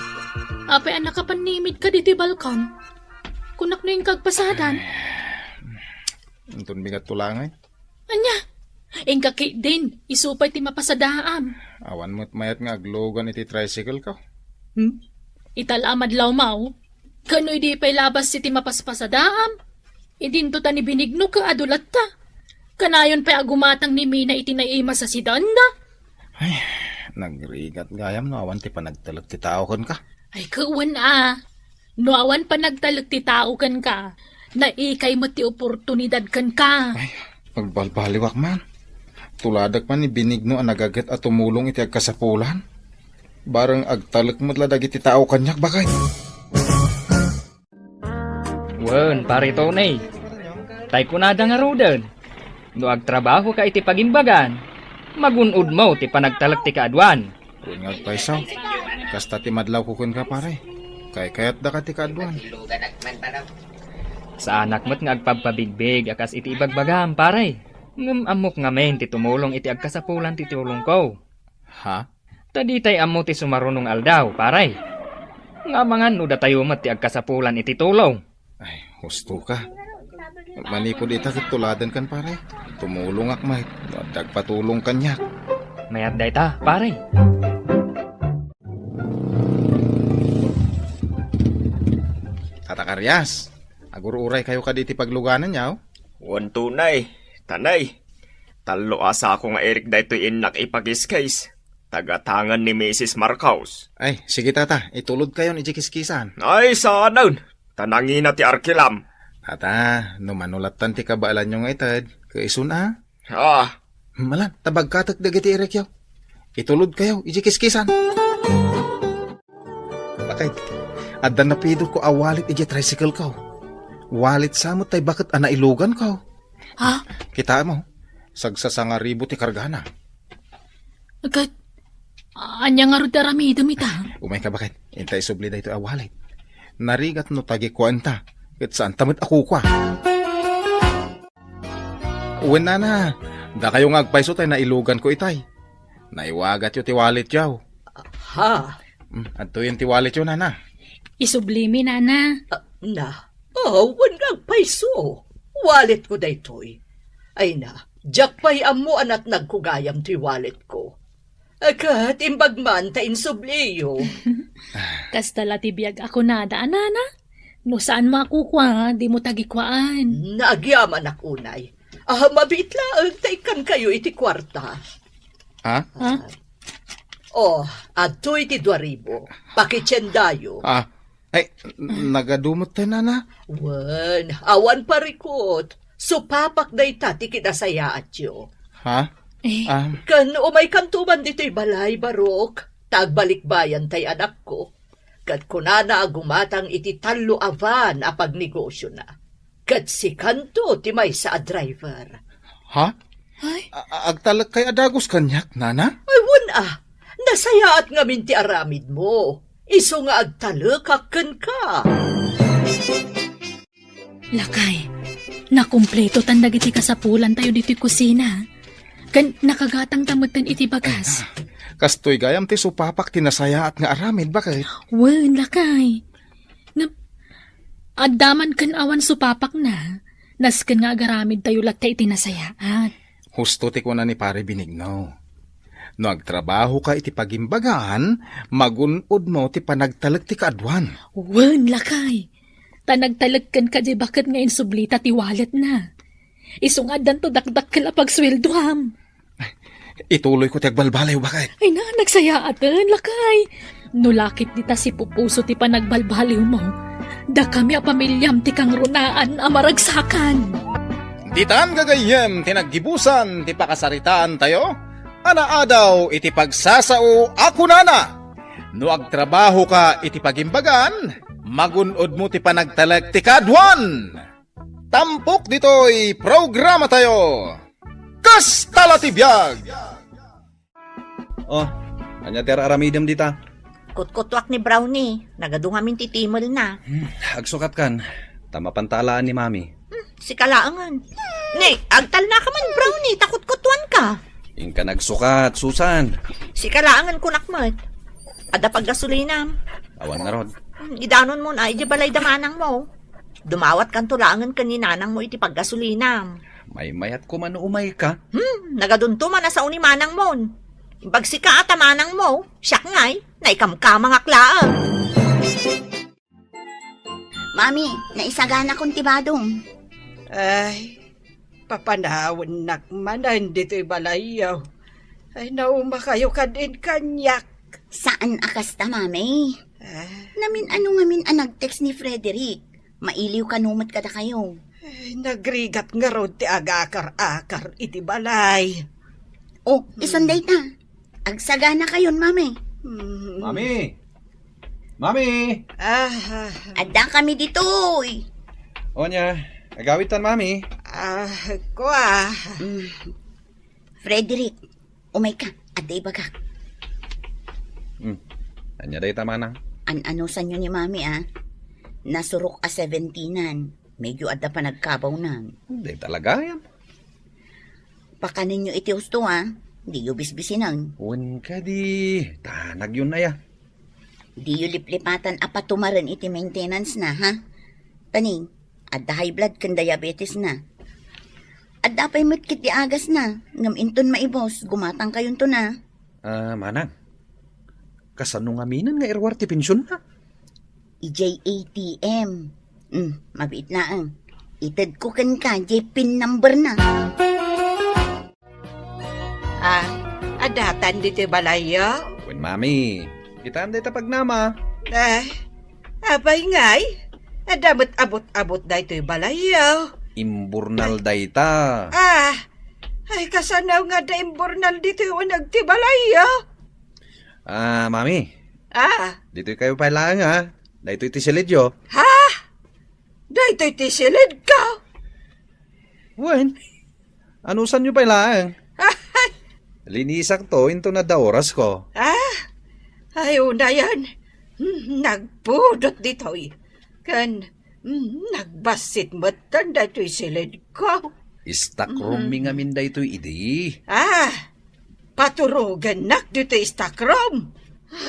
apay a nakapannimid ka ditoy balkon? Kunak no inka agpasadan. Inton bigat to langay. Ania? Inka ketdin, isu pay ti mapasadaam. Awan met mayat nga aglugan iti tricycle ko. Hmm? Ita la a madlawmaw, kano idi pay labas iti mapaspasadaam? Idinto ta ni Benigno ket adu latta. Kanayon pay a gumatang ni Mina iti naimas a sedan da. Ay, nagrigat gayam no awan ti panagtalek ti tao kenka. Ay, wen a. No awan panagtalek ti tao kenka, naikay met ti oportunidad kenka. Ay, agbalbaliwak man. Tuladek man ni Benigno a nagaget a tumulong iti agkasapulan. Bareng agtalek met la dagiti tao kaniak, baket. Wen, Pare Tony. Tay kunada ngaruden, no agtrabahoka iti pagimbagan, magun-odmo ti panagtalek ti kaaduan. Wen nga agpayso. Kasta ti madlawko kenka, pare. Kaykayatdaka ti kaaduan. Saanak met nga agpabpabigbig a kas iti ibagbagam, pare. Ngem ammok ngamin ti tumulong iti agkasapulan ti tulongko. Ha? Ta ditay ammo ti sumaruno nga aldaw, pare. Nga amangan no datayo met ti agkasapulan iti tulong. Ay, husto ka. Manipud ita ket tuladenkan, pare. Tumulongak met no adda agpatulong kaniak. Mayat dayta, pare. Tata Karias, agur-uraykayo kadi iti paglugananyo? Wen, Tony, Tanay. Tallo a sako nga irik daytoy innak ipakiskis. Tagatangan ni Misis Marcos. Ay, sige, tata, itulodkayon iti kiskisan. Ay, saanen. Ta nangina ti arkilam. Tata, no mano lattan ti kabaelanyo nga ited, ket isun a? Ah. Malan, ta bagkatek dagiti irikyo. Itulodkayo iti kiskisan. Bakay, adda napidotko a wallet iti tricycle ko. Wallet sa met tay baket a nailugan ko. Ha? Kitaem, sagsasangaribu ti kargana. Ket, ania ngarud ti aramidem ita? Umayka, baket. Inta isubli daytoy a wallet. Narigat no tagikuaenta, ket saanta met a kukua. Wen, nana, dakayo nga agpayso tay nailuganko itay. Naiwagatyo ti walletyo. Ha? Mm, adtoyen ti walletyo, nana. Isublimi, nana. Ah, na. Oh, wen nga agpayso. Walletko daytoy. Ay na, diak pay ammo a natnagko gayam ti walletko. Ket imbag man ta insubliyo. Kasta la ti biag a kunada, a nana. No saanmo a kukua, dimo tagikuaan. Nagyamanak unay. Ah, mabiit laeng ta ikkankayo iti kuarta. Ha? Ha? Oh, adtoy ti dua ribu. Pakitiendayo. Ah, ay, nagadu met tay, nana? Wen, awan parikut. Supapak dayta ti kinasayaatyo. Ha? Eh. Ah. Ken umaykanto man ditoy balay, Barok, ta agbalikbayan tay anakko. Ket kunana a gumatang iti tallo a van a pagnegosiona. Ket sikanto ti maysa a driver. Ha? Ay. A-, a-, agtalekkay a dagus kaniak, nana? Ay, wen a. Nasayaat ngamin ti aramidmo. Isu nga agtalekak kenka. Lakay, nakumpleto tan dagiti kasapulantayo ditoy kusina. Ken nakagatangta metten iti bagas. Ay, na. Kastoy gayam ti supapak ti nasayaat nga aramid, baket? Wen, lakay. Ngem, adda man ken awan supapakna, nasken nga agaramidtayo latta iti nasayaat. Husto ti kuna ni Pare Benigno. No agtrabahoka iti pagimbagaan, magun-odmo ti panagtalek ti kaaduan. Wen, lakay. Ta nagtalek kenka diay baket nga insublita ti walletna. Isu nga addanto dakdakkel a pagsueldoam. Ituloyko ti agbalbaliw, baket. Ay na, nagsayaaten, lakay. No lakit dita sipupuso ti panagbalbaliwmo, dakami a pamiliam ti kangrunaan a maragsakan. Ditan gagayyem ti naggibusan ti pakasaritaantayo a naadaw iti pagsasao a kunana, "No agtrabahoka iti pagimbagan, magun-odmo ti panagtalek ti kaaduan." Tampok ditoy programatayo. Kasta la ti biag! Oh, ania ti ar-aramidem dita? Kutkutuak ni Brownie. Nagadu ngamin ti timelna. Hmm, agsukatkan. Ta mapanta alaan ni Mami. Hmm, sika laengen. Ni, agtalnaka man, Brownie, ta kutkutuanka. Inka nagsukat, Susan. Sika laengen kunak met. Adda paggasolinam? Awan ngarud. Hmm, idanonmon a, idiay balay da manangmo. Dumawatkanto laengen ken ni nanangmo iti paggasolinam. Maymayatko man no umayka. Hmm, nagadunto man a sao ni manangmon. Ibagsika a ta manangmo, siak ngay, naikamkamangak laeng. Mami, naisaganakon ti badom. Ay, papanawennak manen ditoy balayyo. Ay, naumakayo kad in kaniak. Saan a kasta, Mami. Ah. Namin-ano ngamin a nag-text ni Frederick. Mailiw kano met kadakayo. Ay, nagrigat ngarud ti agakar-akar iti balay. Oh, isun dayta. Agsaganakayon, Mami. Mm. Mami! Mami! Ah, ah. Adda kami ditoy. O nia, agawitan, Mami. Ah, kua. Mm. Frederick, umayka, adda ibagak. Hmm. Ania dayta, manang? An-anusanyo ni Mami, a. Nasurok a seventeenan. Medyo adda panagkabawnan. Dayta la gayam. Pakanenyo iti husto, a. Diyo bisbisinen. Wen kadi, tanagyon aya. Diyo liplipatan a patumaren iti maintenance na, ha? Taning, adda high blood ken diabetes na. Adda pay met ket ti agas na, ngem inton maibus, gumatangkayonto na. Ah, manang, kasano ngaminen nga iruar ti pensionna? Idiay A T M. Hmm, mabiit laeng. Itedko kenka diay pin number na. Ah, adatan ditoy balayyo? Wen, Mami. Kitam dayta pagnama. Ah, apay ngay? Adda met abut-abut daytoy balayyo. Imburnal dayta. Ah, ay, kasano nga adda imburnal ditoy uneg ti balayyo? Ah, Mami. Ah. Ditoy kayo pay laeng, ha? Daytoy ti silidyo. Ha? Daytoy ti silidko? Wen, anusanyo pay laeng? Linisakto inton adda orasko. Ah? Ay, unayen. Hmm, nagpudot ditoy. Ken, hmm, nagbassit metten daytoy silidko. Stock room mi ngamin daytoy idi. Ah, paturogennak ditoy stock room.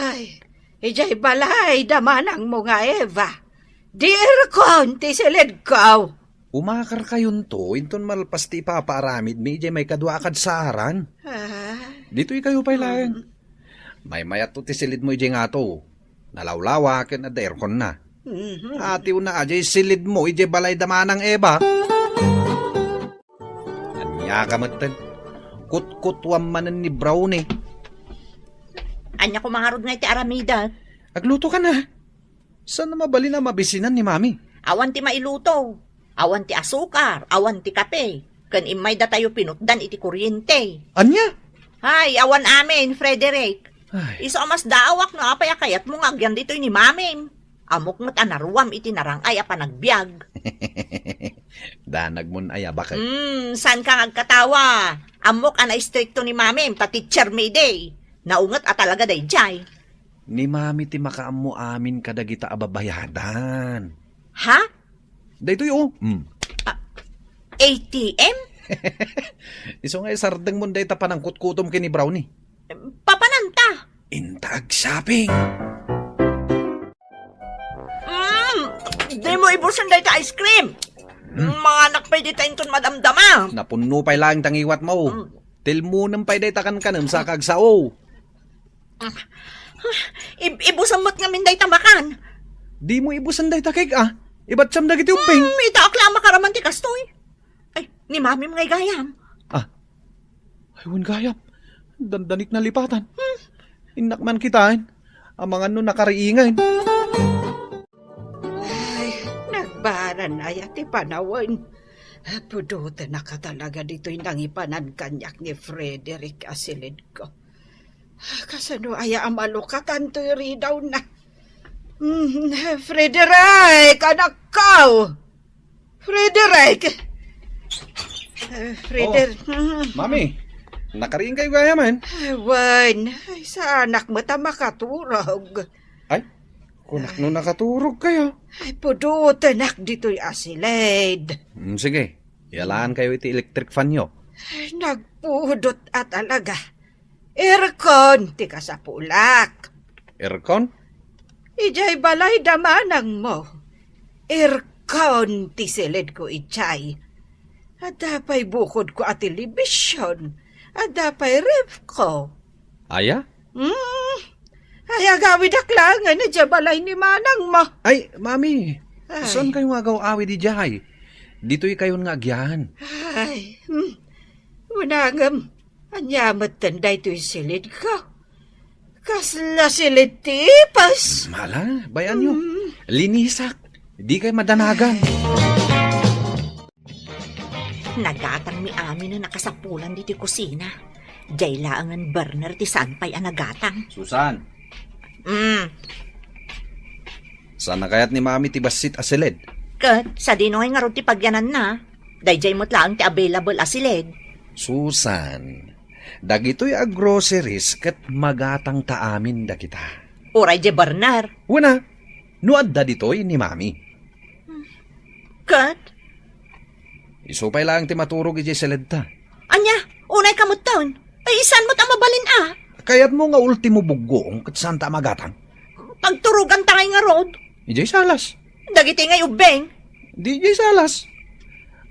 Ay, idiay balay da manangmo nga Eva. Di aircon ti silidko. Umakarkayonto inton malpas ti ipapaaramidmi idiay maikadua a kadsaran. Ah. Ditoy kayo pay laeng. Mm. Maymayatto ti silidmo idiay ngato. Nalawlawa ken adda airconna. Mhm. Atiwna a diay silidmo idiay balay da manang Eva. Ania ka metten? Kutkutuam manen ni Brownie. Ania koma ngarud nga iti aramidek? Agluto ka na. Saan na mabalin a mabisinan ni Mami? Awan ti mailuto. Awan ti asukar, awan ti kape. Ken immay datayo pinutdan iti kuryente. Ania? Ay, awan amin, Frederick. Ay. Isu a masdaawak no apay a kayatmo nga agyan ditoy ni Mamim. Ammok met a naruam iti narang-ay a panagbiag. Danagmon aya, baket? Hmm, saan ka nga agkatawa? Ammok a naistrikto ni Mamim ta teacher mi idi. Naunget a talaga daydiay. Ni Mami ti makaammo amin kadagita a babayadan. Ha? Daytoy, oh. Hmm. Ah, A T M? Isu nga isardengmon dayta panangkutkutom ken ni Brownie. Papananta. Inta agshopping. Mm, di mo ibusen dayta ice cream. Hmm. Manganak pay dita inton madamdama. Napunno pay laeng ta ngiwatmo. Hmm. Tilmonem pay dayta kankanem sa kagsao. Ib-, ibusen met ngamin dayta makan. Di mo ibusen dayta cake, ah. Ibatsam dagiti ubbing. Hmm, itaak la a makaraman ti kastoy. Ay, ni mamim ngay gayam. Ah. Ay, wen gayam. Dandanik nalipatan. Hmm. Innak man kitain. Amangan no nakariingay. Ay, nagbaran aya ti panawen. Pudotenaka talaga ditoy nangipanan kaniak ni Frederick a silidko. Kasano aya a malukatanto iridaw na? Mm, Frederick, anakko! Frederick! Eh, Freder-, Oh, Mami, nakariing kayo gayam? Wen, ay, saanak met a makaturog. Ay, kunak no nakaturog kayo. Ay, pudotenak ditoy a silid. Mm, sige, yalaan kayo iti electric fan yo. Ay, nagpudot a talaga. Aircon ti kasapulak. Aircon? Idiay balay da manangmo. Aircon ti silidko idiay. Adda pay bukodko a television. Adda pay refko. Aya? Hmm. Ay, agawidak laengen idiay balay ni manangmo. Ay, Mami, Ay. Saan kayo nga agaw-awid idiay? Ditoy kayon nga agyan. Ay, hmm. Unangem. Ania metten daytoy silidko? Kasla silid ti ipis. Mala, bayan yo. Mm. Linisak. Di kay madanagan. Nagatang mi amin a nakasapulan ditoy kusina. Diay laengen burner ti saan pay a nagatang. Susan. Mm. Saan a kayat ni Mami ti bassit a silid? Ket sadino ngay ngarud ti pagyananna? Daydiay met laeng ti available a silid. Susan, dagitoy a groceries ket magatang ta amin dagita. Uray diay burner. Wen a, no adda ditoy ni Mami. Ket? Isu pay laeng ti maturog idiay silidta. Ania, unay ka metten. Ay, saan met a mabalin a? Kayatmo nga ultimo buggoong ket saan ta a magatang? Pagturogan ta ngay ngarud. Idiay salas. Dagiti ngay ubbing. Di idiay salas.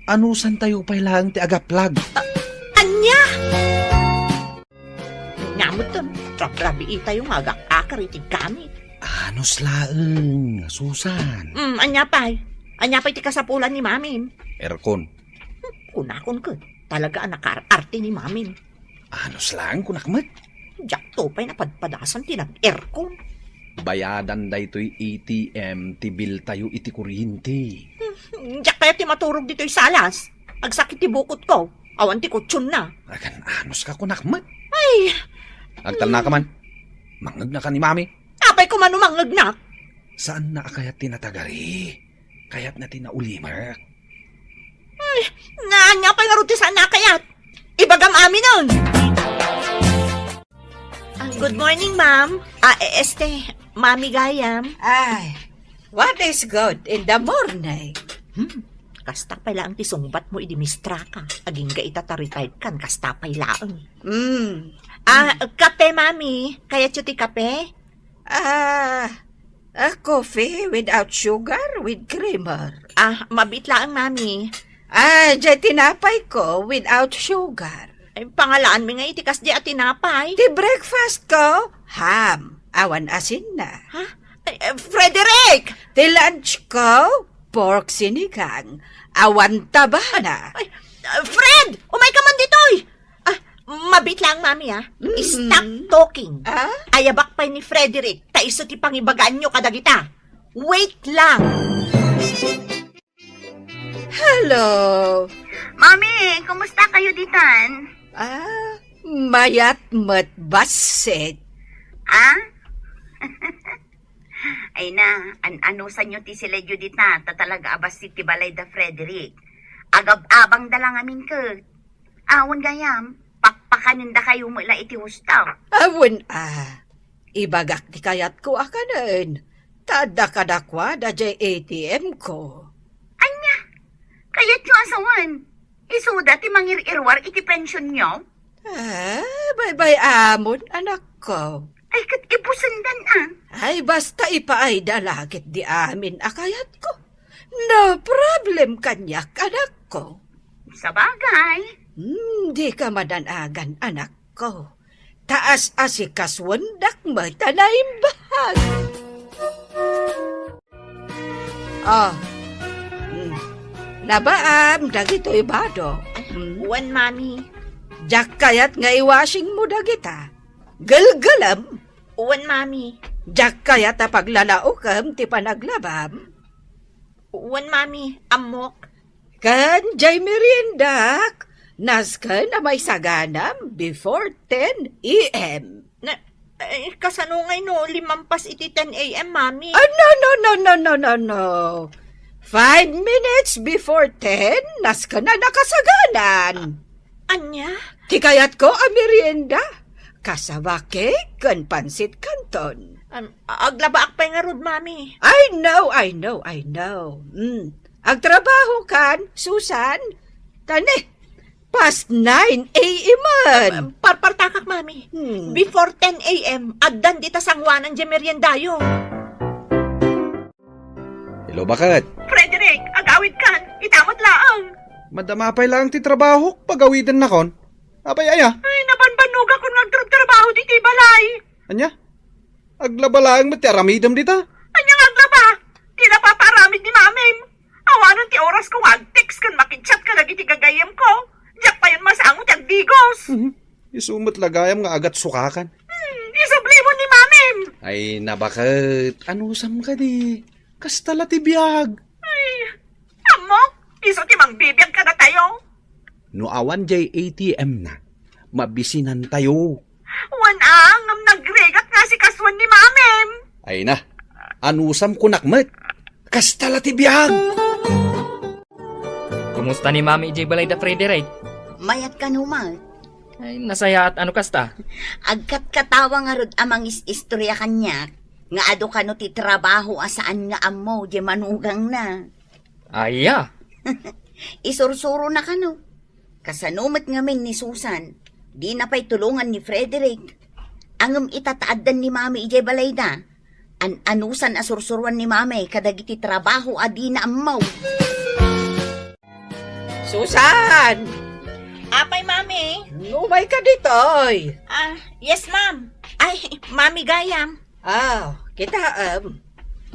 Anusan tayo pay laeng ti agaplag. A-, ania? Nga metten, rabrabii tayo nga agak-akar iti gamit. Anus laeng, Susan. Mm, ania pay? Ania pay ti kasapulan ni Mamin? Aircon. Hmm, kunakon ket, talaga a nakaar-arte ni Mamin. Anus laeng kunak met. Diak to pay napadpadasan ti nag-aircon. Bayadan daytoy A T M ti bill tayo iti kuryente. Hmm, diak kayat ti maturog ditoy salas. Agsakit ti bukotko. Awan ti kutsionna. Agan anus ka kunak met. Ay! Agtalnaka man. Mangngegna ka ni Mami. Apay ko man no mangngegnak? Saanna a kayat ti natagari. Kayatna ti naulimek. Ay, ania pay ngarud ti saanna a kayat? Ibagam aminen. Ah, good morning, ma'am. Ah, e-, este, Mami gayam. Ay, what is good in the morning? Hmm, kasta pay laeng ti sungbatmo idi mistraka. Agingga ita ta retired kan, kasta pay laeng. Hmm. Ah, kape, Mami. Kayatyo ti kape? Ah, a coffee without sugar, with creamer. Ah, mabiit laeng, Mami. Ah, diay tinapay ko without sugar. Ay, pangalaanmi nga iti kasdiay a tinapay. Ti breakfast ko, ham. Awan asinna. Ha? Ay, eh, Frederick! Ti lunch ko, pork sinigang. Awan tabana. Ay, ah, Fred! Umay ka man ditoy! Ah, mabiit lang, Mami, ah. Mm. Stop talking. Ah? Ayabak pay ni Frederick, ta isu ti pangibagaanyo kadagita. Wait lang. Hello. Mami, kumusta kayo ditan? Ah, mayat met bassit. Ah? Ay na, an-anusanyo ti silidyo dita, ta talaga a bassit ti balay da Frederick. Agab-abangda la ngamin ket. Awan gayam, pakpakanendakayo met la iti husto. Awan a, ibagak ti kayatko a kanen, ta adda kadakuada diay A T M ko. Ania? Kayatyo a sawen? Isuda ti mangir-irwar iti pensionyo? Ah, baybay-amon, anakko. Ay, ket ibusendan, a. Ay, basta ipaayda la ketdi amin a kayatko. No problem kaniak, anakko. Sabagay. Hmm, dika madanagan, anakko. Ta asikasuendak met a naimbag. Oh. Hmm. Labaam dagitoy bado. Hmm. Wen, Mami. Diak kayat nga i-washing mo dagita. Gelgelem. Wen, Mami. Diak kayat a paglalaokem ti panaglabam. Wen, Mami. Ammok. Ken diay meriendak, nasken a maisaganam before ten A M. Na, eh, kasano ngay no limampas iti ten A M, Mami? Ah, no, no, no, no, no, no, no. Five minutes before ten, nasken a nakasaganan. Ania? Ti kayatko a merienda, cassava cake ken pansit canton. Am, aglabaak pay ngarud, Mami. I know, I know, I know. Mm. Agtrabaho kan, Susan? Tani, past nine A M man. Am, parpartakak, Mami. Hmm. Before ten A M, addan dita sanguanan diay meriendayo. Hello, baket? Frederick, agawid kan. Ita met laeng. Madama pay laeng ti trabahok, pagawidennakon. Apay aya? Ay, nabanbannogakon nga agtrabtrabaho ditoy balay. Ania? Aglaba laeng met ti aramidem dita? Ania nga aglaba? Ti napapaaramid ni Mamim. Awanen ti orasko nga ag-text ken makig-chat kadagiti gagayyemko. Diak payen masango ti agdigos. Mhm. Isu met la gayam nga agatsukakan. Hmm, isublimon ni Mamim. Ay, nabaket. Anusam kadi? Kasta la ti biag. Ay, ammok, isu ti mangbibiag kadatayo. No awan diay A T M na, mabisinantayo. Wen a, ngem nagrigat nga asikasuen ni Mamim. Ay na, anusam kunak met. Kasta la ti biag. Kumusta ni Mami idiay balay da Frederick? Mayat kano met. Ay, nasayaat ano kasta? Agkatkatawa ngarud a mangis-istorya kaniak nga adu kano ti trabaho a saan nga ammo diay manugangna. Aya? Isursurona kano. Kasano met ngamin ni Susan, dina pay tulongan ni Frederick. Ngem ita ta addan ni Mami idiay balayda. An-anusan a sursuroan ni Mami kadagiti trabaho a dina ammo. Susan! Apay, Mami? Umayka ditoy. Ah, yes, ma'am. Ay, Mami gayam. Ah, kitaem.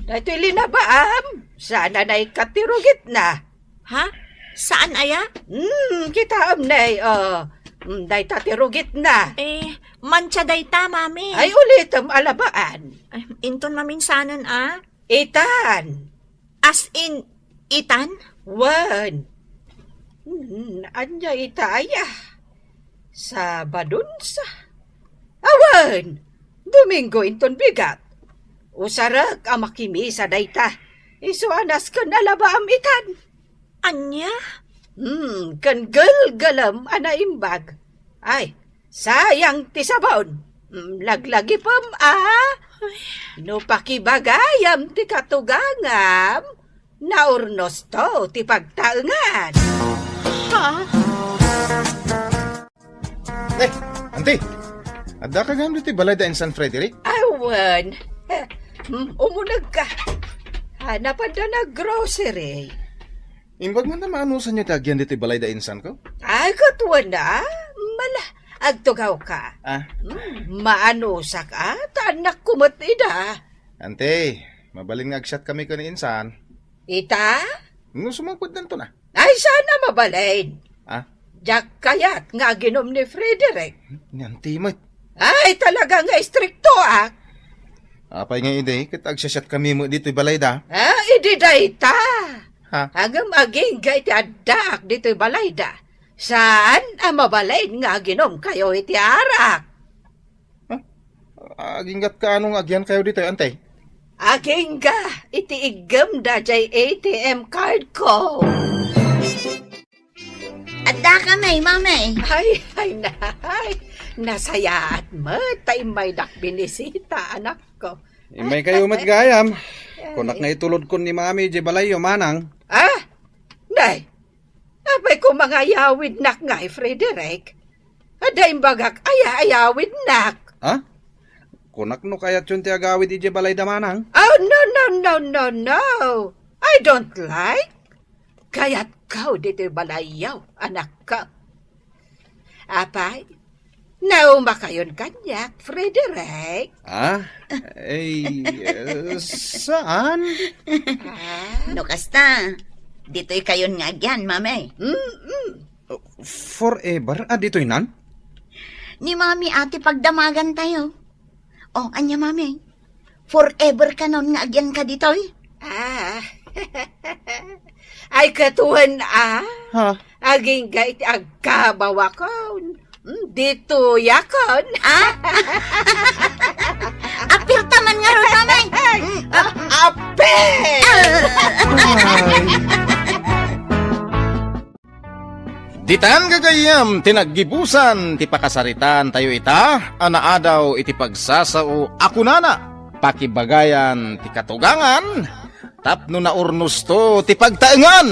Daytoy linabaam. Saan a naikkat ti rugitna? Ha? Saan aya? Hmm, kitaem ne, oh. Hmm, dayta ti rugitna. Eh, mantsa dayta, Mami. Ay, ulitem a labaan. Ay, inton maminsanen, a? Itan. As in, itan? Wen. Hmm, ania ita aya? Sabadon sa. Awan! Domingo inton bigat. Usarek a makimisa dayta. Isu a nasken a labaam itan. Ania? Hmm, ken gelgelem a naimbag. Ay, sayang ti sabon. Hmm, laglagipem a. Ay. No pakibagayam ti katugangam, naurnosto ti pagtaengan. Ha? Eh, anti! Addaka gayam ditoy balay da insan Frederick? Awan. Hmm, umunegka. Ah, napadda nag-grocery. Imbag man ta maanusanyo ti agyan ditoy balay da insanko? Ay, ket wen a. Mala, agtugawka. Ah. Hmm, maanusak a, ta annakko met ida. Ante, mabalin nga agsiatkami ken ni insan. Ita? No sumangpet danto na. Ay, saan a mabalin. Ah? Diak kayat nga aginom ni Frederick. Ni anti met. Ay, talaga nga istriktoak. Apay nga idi, ket agsiasiatkami met ditoy balayda. Ah, idi dayta. Ha? Ngem agingga iti addaak ditoy balayda. Saan a mabalin nga aginomkayo iti arak? Ha? Aginggatka ano nga agyankayo ditoy, ante? Agingga iti iggemda diay A T M card ko. Addaka, May, Mamay. Ay, ay, na, ay. Nasayaat met ta immaydak binisita, anakko. Immaykayo met gayam. Ay. Kunak nga itulodkon ni Mami diay balayyo, manang. Ah? Nay, apay ko Pangayawidnak ngay, Frederick. Adda imbagak ay-ayawidnak. Ha? Kunak no kayatyon ti agawid idiay balayda, manang? Oh, no, no, no, no, no. I don't like. Kayatko ditoy balayyo, anakko. Apay, naumakayon kaniak, Frederick? Ah? Eh, eh, saan? Ah? No kasta, ditoykayon nga agyan, Mami. Mm-mm. Forever a ditoy nan? Ni Mami a ti pagdamagantayo. Oh, ania, Mami? Forever kanon nga agyanka ditoy? Ah. Ay, katuan, ah. Ha? Agingga iti agkabawakon. Mm, ditoyakon. Ah? Apirta man ngarud, Mami. Ay, ah, apir! Ay. Ditan gagayyem ti naggibusan ti pakasaritaantayo ita a naadaw iti pagsasao a kunana, pakibagayan ti katugangan tapno naurnosto ti pagtaengan.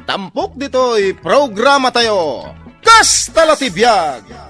Tampok ditoy programatayo, Kasta la ti Biag!